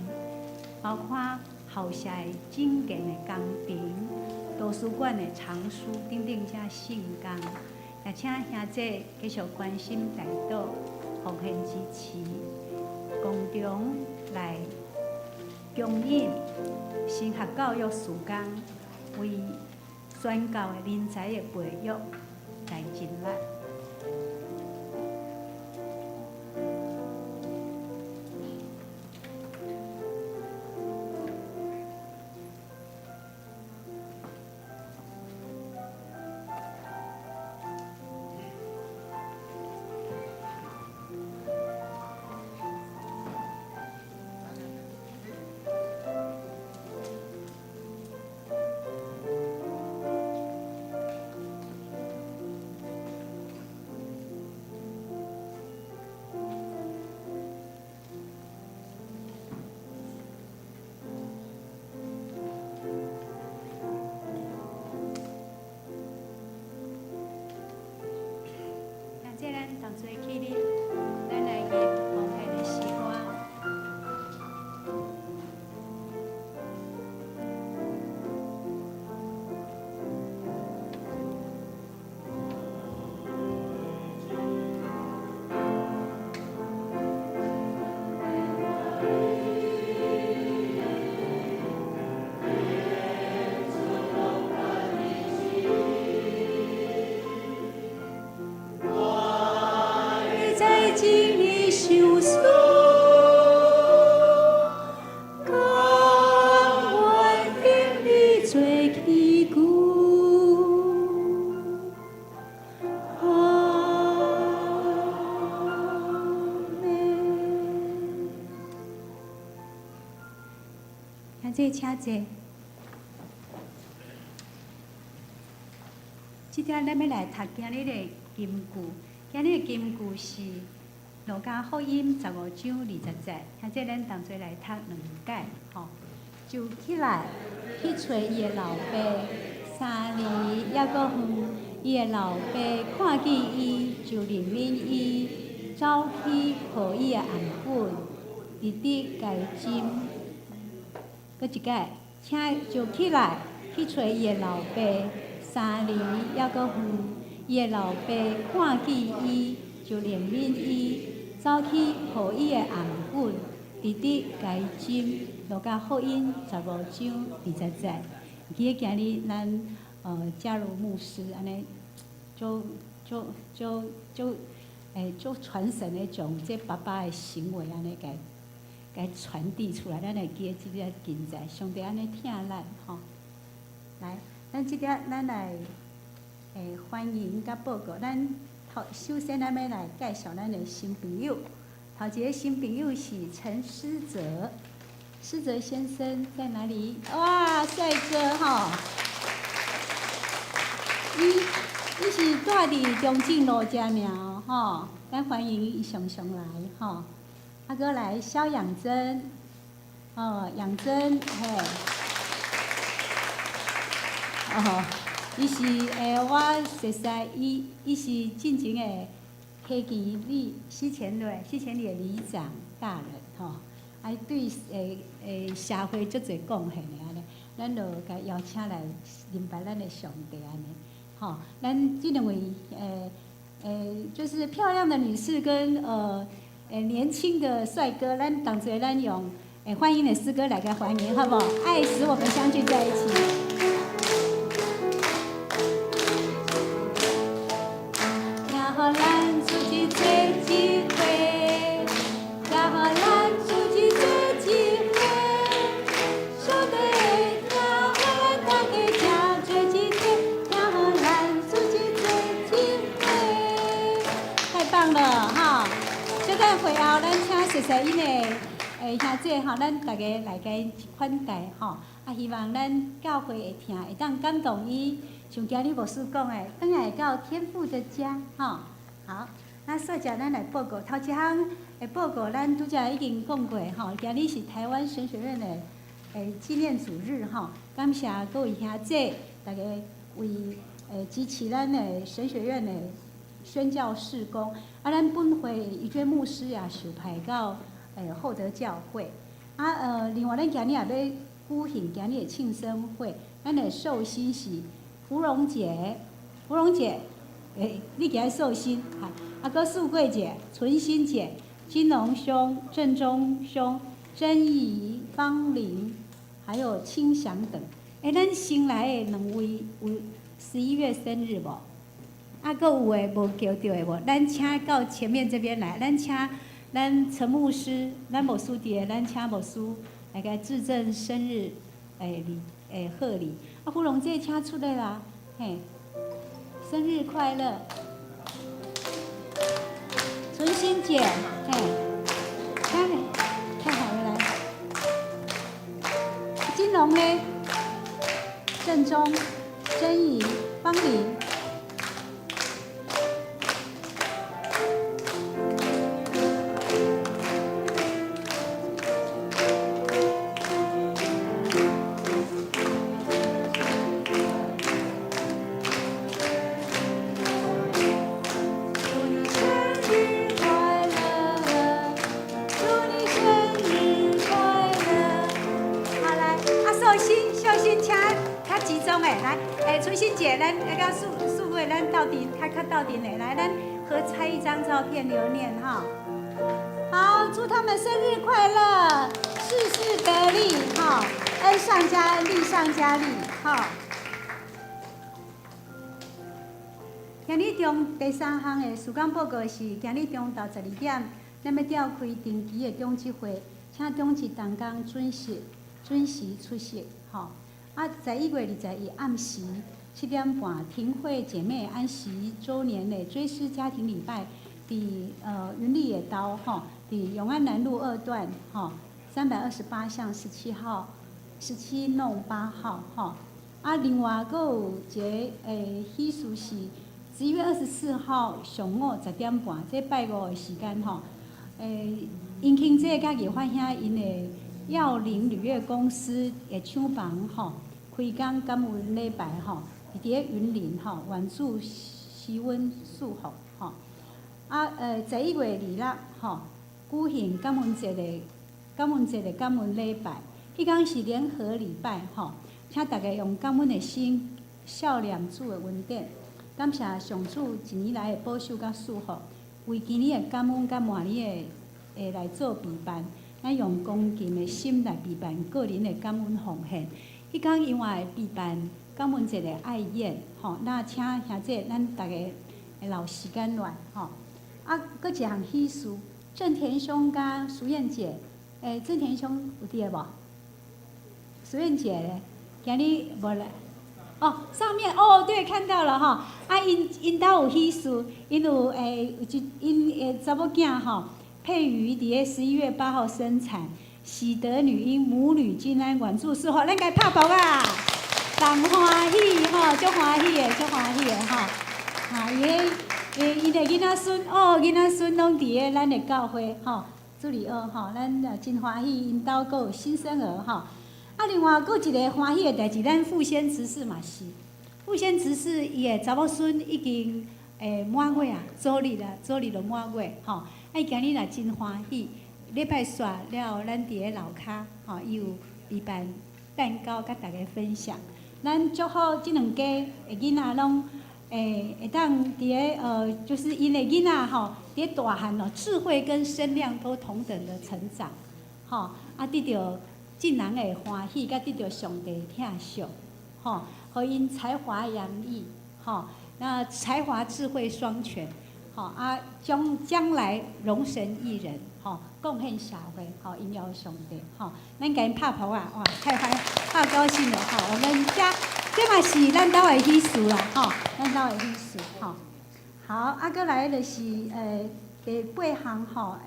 包括校舍的整建的工程、圖書館的藏書等等這聖工，也請兄弟繼續關心代禱、奉獻支持，共同來供應神學教育事工，為宣教的人才的培育來盡力。這咱同齊起立，咱來吟奉獻的詩歌。在經歷相思，甘願向你做祈求。阿們。兄弟，請坐。這點咱欲來讀今日的金句，今日的金句是路加福音15章20節，兄弟咱同齊來讀兩解，吼。就起來去揣伊的老爸，3里猶閣遠，伊的老爸看見伊，就憐憫伊，走去抱伊的頷頸，直直共伊親。閣一擺，請就起來去揣伊的老爸，3里猶閣遠，伊的老爸看見伊，就憐憫伊，走去抱伊的頷頸，直直共伊親。路加福音15章20節。記得今日咱嘉如牧師按呢，就就就就就傳神的將這爸爸的行為按呢共共傳遞出來，咱會記得這個記載，上帝按呢疼咱吼。來，咱這點咱來歡迎佮報告，咱頭首先咱欲來介紹咱的新朋友。頭一个新朋友是陳思哲，思哲先生在哪裡？哇，帥哥吼！伊是住佇中正路遮爾吼，咱歡迎伊常常來吼。啊，閣來蕭養珍，哦，養珍嘿，哦，伊是我熟似伊，伊是進前的溪墘里西前里西前里的里長大人吼，啊，對社會足濟貢獻的按呢，咱就共邀請來認捌咱的上帝按呢，吼，咱這兩位就是漂亮的女士跟年輕的帥哥，咱同齊咱用歡迎的詩歌來共歡迎，好無？愛使我們相聚在一起。聽予咱出去做一回，聽予咱出去做一回，上帝聽予咱大家正做一回，聽予咱出去做一回，太棒了哈！小等會後，咱請熟似𪜶的兄弟吼，咱逐家來共𪜶款待吼。啊，希望咱教會會疼，會當感動伊，像今日牧師講的，轉來到天父的家吼。好，那說者咱來報告，頭一項的報告，咱拄才已經講過吼。今日是臺灣神學院的紀念主日吼，感謝各位兄姐，大家為支持咱的神學院的宣教事工。啊，咱本會怡娟牧師也受派到厚德教會。啊另外咱今日也欲舉行今日的慶生會，咱的壽星是芙蓉姐，芙蓉姐，你今日壽星，哈。啊，閣素桂姐、純心姐、金龍兄、鄭中兄、珍怡、芳玲，還有清祥等。咱新來的兩位有11月生日無？啊，閣有的無叫著的無？咱請到前面這邊來，咱請咱陳牧師，咱牧師佇的，咱請牧師來共致贈生日禮賀禮。啊，芙蓉姐請出來啦，嘿，生日快樂！純心姐，嘿，太好了，來，金龍呢？鄭中、珍怡、芳玲。祝你生日快樂，祝你生日快樂。好來，啊，壽星，壽星，請較集中的來，純心姐，咱那個素素慧，咱鬥陣，較較鬥陣的來，咱合拍一張照片留念哈。好，祝他們生日快樂，事事得利哈，恩上加恩，利上加利哈。今日中第三項的事工報告是，今日中晝12點，咱欲召開定期的長執會，請長執同工準時出席，吼。啊，11月21暗時7點半，庭會姐妹安息週年的追思家庭禮拜，佇雲麗野刀吼，佇永安南路2段吼，328巷17號17弄8號吼。啊，另外閣有一個喜事是11月24號上午10點半，這拜五的時間吼。殷慶姐佮葉發兄𪜶的耀林鋁業公司的廠房吼，開工感恩禮拜吼，佇咧雲林吼，願主施恩祝福吼。啊，11月26吼，舉行感恩節的感恩禮拜，彼工是聯合禮拜吼，請大家用感恩的心，孝念主的恩典，感謝上主一年來的保守佮祝福，為今年的感恩佮明年的會來做備辦，咱用恭敬的心來備辦個人的感恩奉獻。彼工因為會備辦感恩節的愛宴，吼，那請兄姐咱逐家會留時間來，吼。啊，閣一項喜事，鄭田兄佮淑燕姐，鄭田兄有佇的無？淑燕姐咧，今日無來。哦，上面哦，對，看到了哈。啊，𪜶兜有喜事，𪜶有一𪜶的查某囝吼，佩瑜佇咧11月8號生產，喜得女嬰，母女均安，願主賜福，咱共拍噗仔，同歡喜吼，足歡喜的，足歡喜的吼。啊，伊彼𪜶的囡仔孫哦，囡仔孫攏佇咧咱的教會吼，主日學吼，咱真歡喜，𪜶兜閣有新生兒吼。啊，另外閣有一個歡喜的代誌，咱富先執事嘛是，富先執事伊的查某孫已經滿月啊，昨日啊，昨日就滿月吼。啊，伊今日也真歡喜，禮拜煞了後，咱佇咧樓跤吼，伊有備辦蛋糕佮大家分享。咱祝福這兩家的囡仔攏會當佇咧就是𪜶的囡仔吼，佇咧大漢咯，智慧跟身量都同等的成長，吼，啊得著眾人的歡喜，佮得著上帝疼惜，吼，予𪜶才華洋溢，吼，那才華智慧雙全，吼啊，將來榮神益人，吼，貢獻社會，吼，榮耀上帝，吼，咱共𪜶拍噗仔，哇，太高興了，吼，我們家這嘛是咱兜的喜事啦，吼，咱兜的喜事，吼。好，啊，閣來就是第八項吼，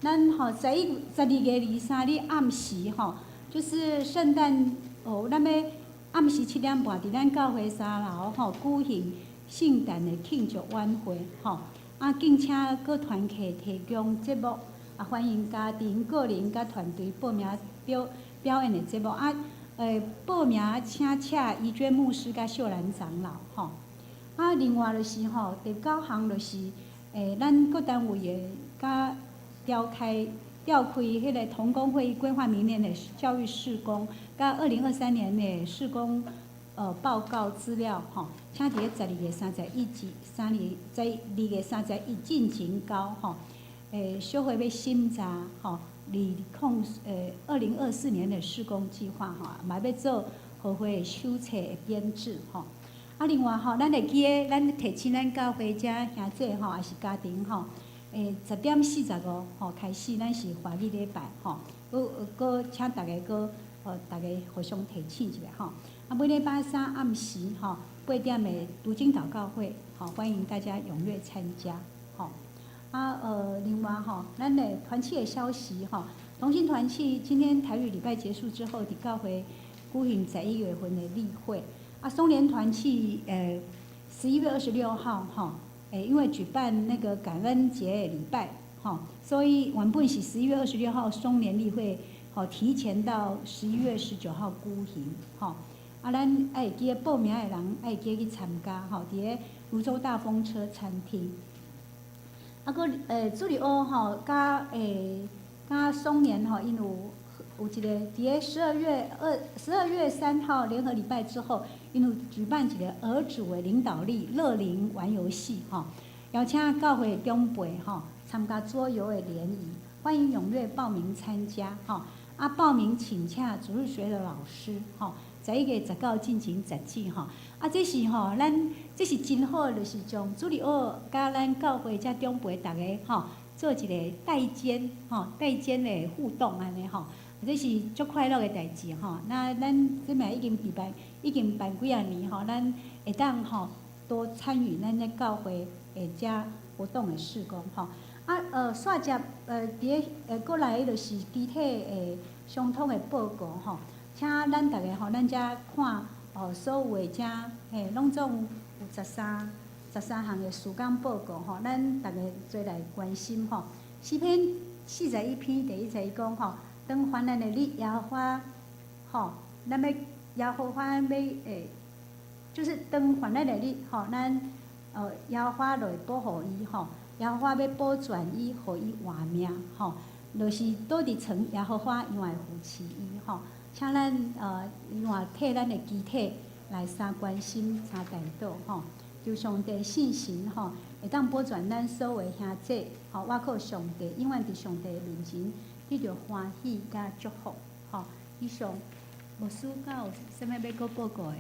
咱吼12月23日暗時吼，就是聖誕哦，咱欲暗時7點半，佇咱教會三樓吼舉行聖誕的慶祝晚會吼。啊，啊，敬請各團契提供節目，啊，歡迎家庭、個人佮團隊報名表演的節目。啊，報名請洽怡娟牧師佮秀蘭長老吼。啊，另外就是吼，第九項就是，咱各單位的佮召開彼个同工會議，規劃明年的教育事工，佮2023年的事工報告資料吼，請佇咧12月31至三二12月31進前交吼。小會欲審查吼，2024年的事工計劃吼，嘛欲做合會的手冊的編製吼。啊，另外吼，咱會記得，咱提醒咱教會遮兄弟吼，抑是家庭吼，10點45吼開始，咱是華語禮拜吼，閣閣請大家閣，大家互相提醒一下吼。啊，每禮拜三暗時吼8點的讀經禱告會，吼，歡迎大家踴躍參加，吼。啊，另外吼，咱的團契的消息吼，同心團契今天台語禮拜結束之後，佇教會舉行11月份的例會。啊，松聯團契，11月26號吼，因為舉辦那個感恩節的禮拜，吼，所以原本是11月26號松聯例會，吼，提前到11月19號舉行，吼。啊，咱愛記得報名的人愛記得去參加，吼，佇咧蘆洲大風車餐廳。啊，閣主日學吼，佮松年吼，𪜶有一個佇咧12月3號聯合禮拜之後，𪜶有舉辦一個兒主的領導力樂齡玩遊戲吼，邀請教會長輩吼參加桌遊的聯誼，歡迎踴躍報名參加吼。啊，報名請洽主日學的老師吼，11月19進前截止吼。啊，這是吼，咱這是真好，就是將主日學佮咱教會遮長輩逐家吼，做一個代間吼，代間的互動按呢吼。這是足快樂的代誌吼。那咱這擺已經舉辦，已經辦幾仔年吼，咱會當吼多參與咱咧教會的遮活動的事工吼。啊，煞接佇咧過來就是肢體的相通的報告吼，請咱逐家吼，咱遮看哦，所有的遮嘿，攏總有13項的事工報告吼，咱逐家做來關心吼。詩篇41篇第一節伊講吼，當患難的日，耶和華吼，咱欲耶和華欲就是當患難的日吼，咱耶和華就會保護伊吼，耶和華欲保全伊，予伊活命吼，就是倒佇床，耶和華伊會扶持伊吼。請咱另外替咱的肢體來相關心、相代禱吼，求上帝聖神吼，會當保全咱所有的兄弟吼，倚靠上帝，永遠佇上帝面前得著歡喜佮祝福吼。以上，牧師敢有啥物欲閣報告的？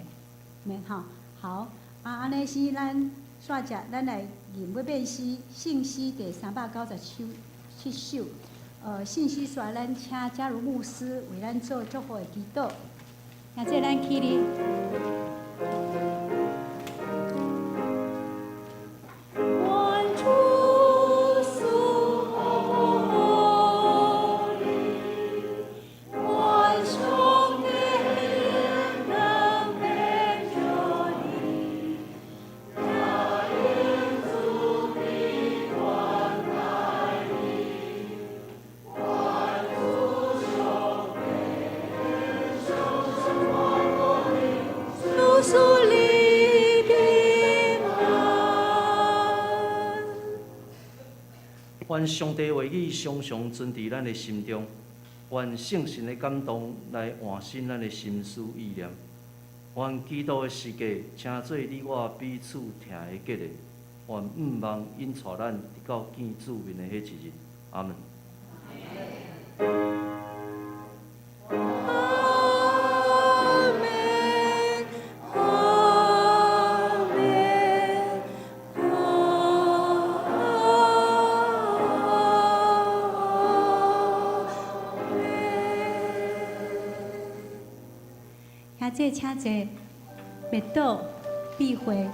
免吼。好，啊，按呢是咱煞接，咱來吟欲變詩聖詩第397首。信息煞咱請嘉如牧師為咱做祝福的祈禱。兄弟咱起立。願主賜福你，願上帝能庇著你，加恩慈悲關待你，願主上帝常常關顧你，賜你平安。願上帝話語常常存佇咱的心中，願聖神的感動來換新咱的心思意念，願基督的十架成做你我彼此疼的結連，願向望引帶咱直到見主面的彼一日。阿門。阿們，阿們，阿們。兄弟，請坐，默禱閉會。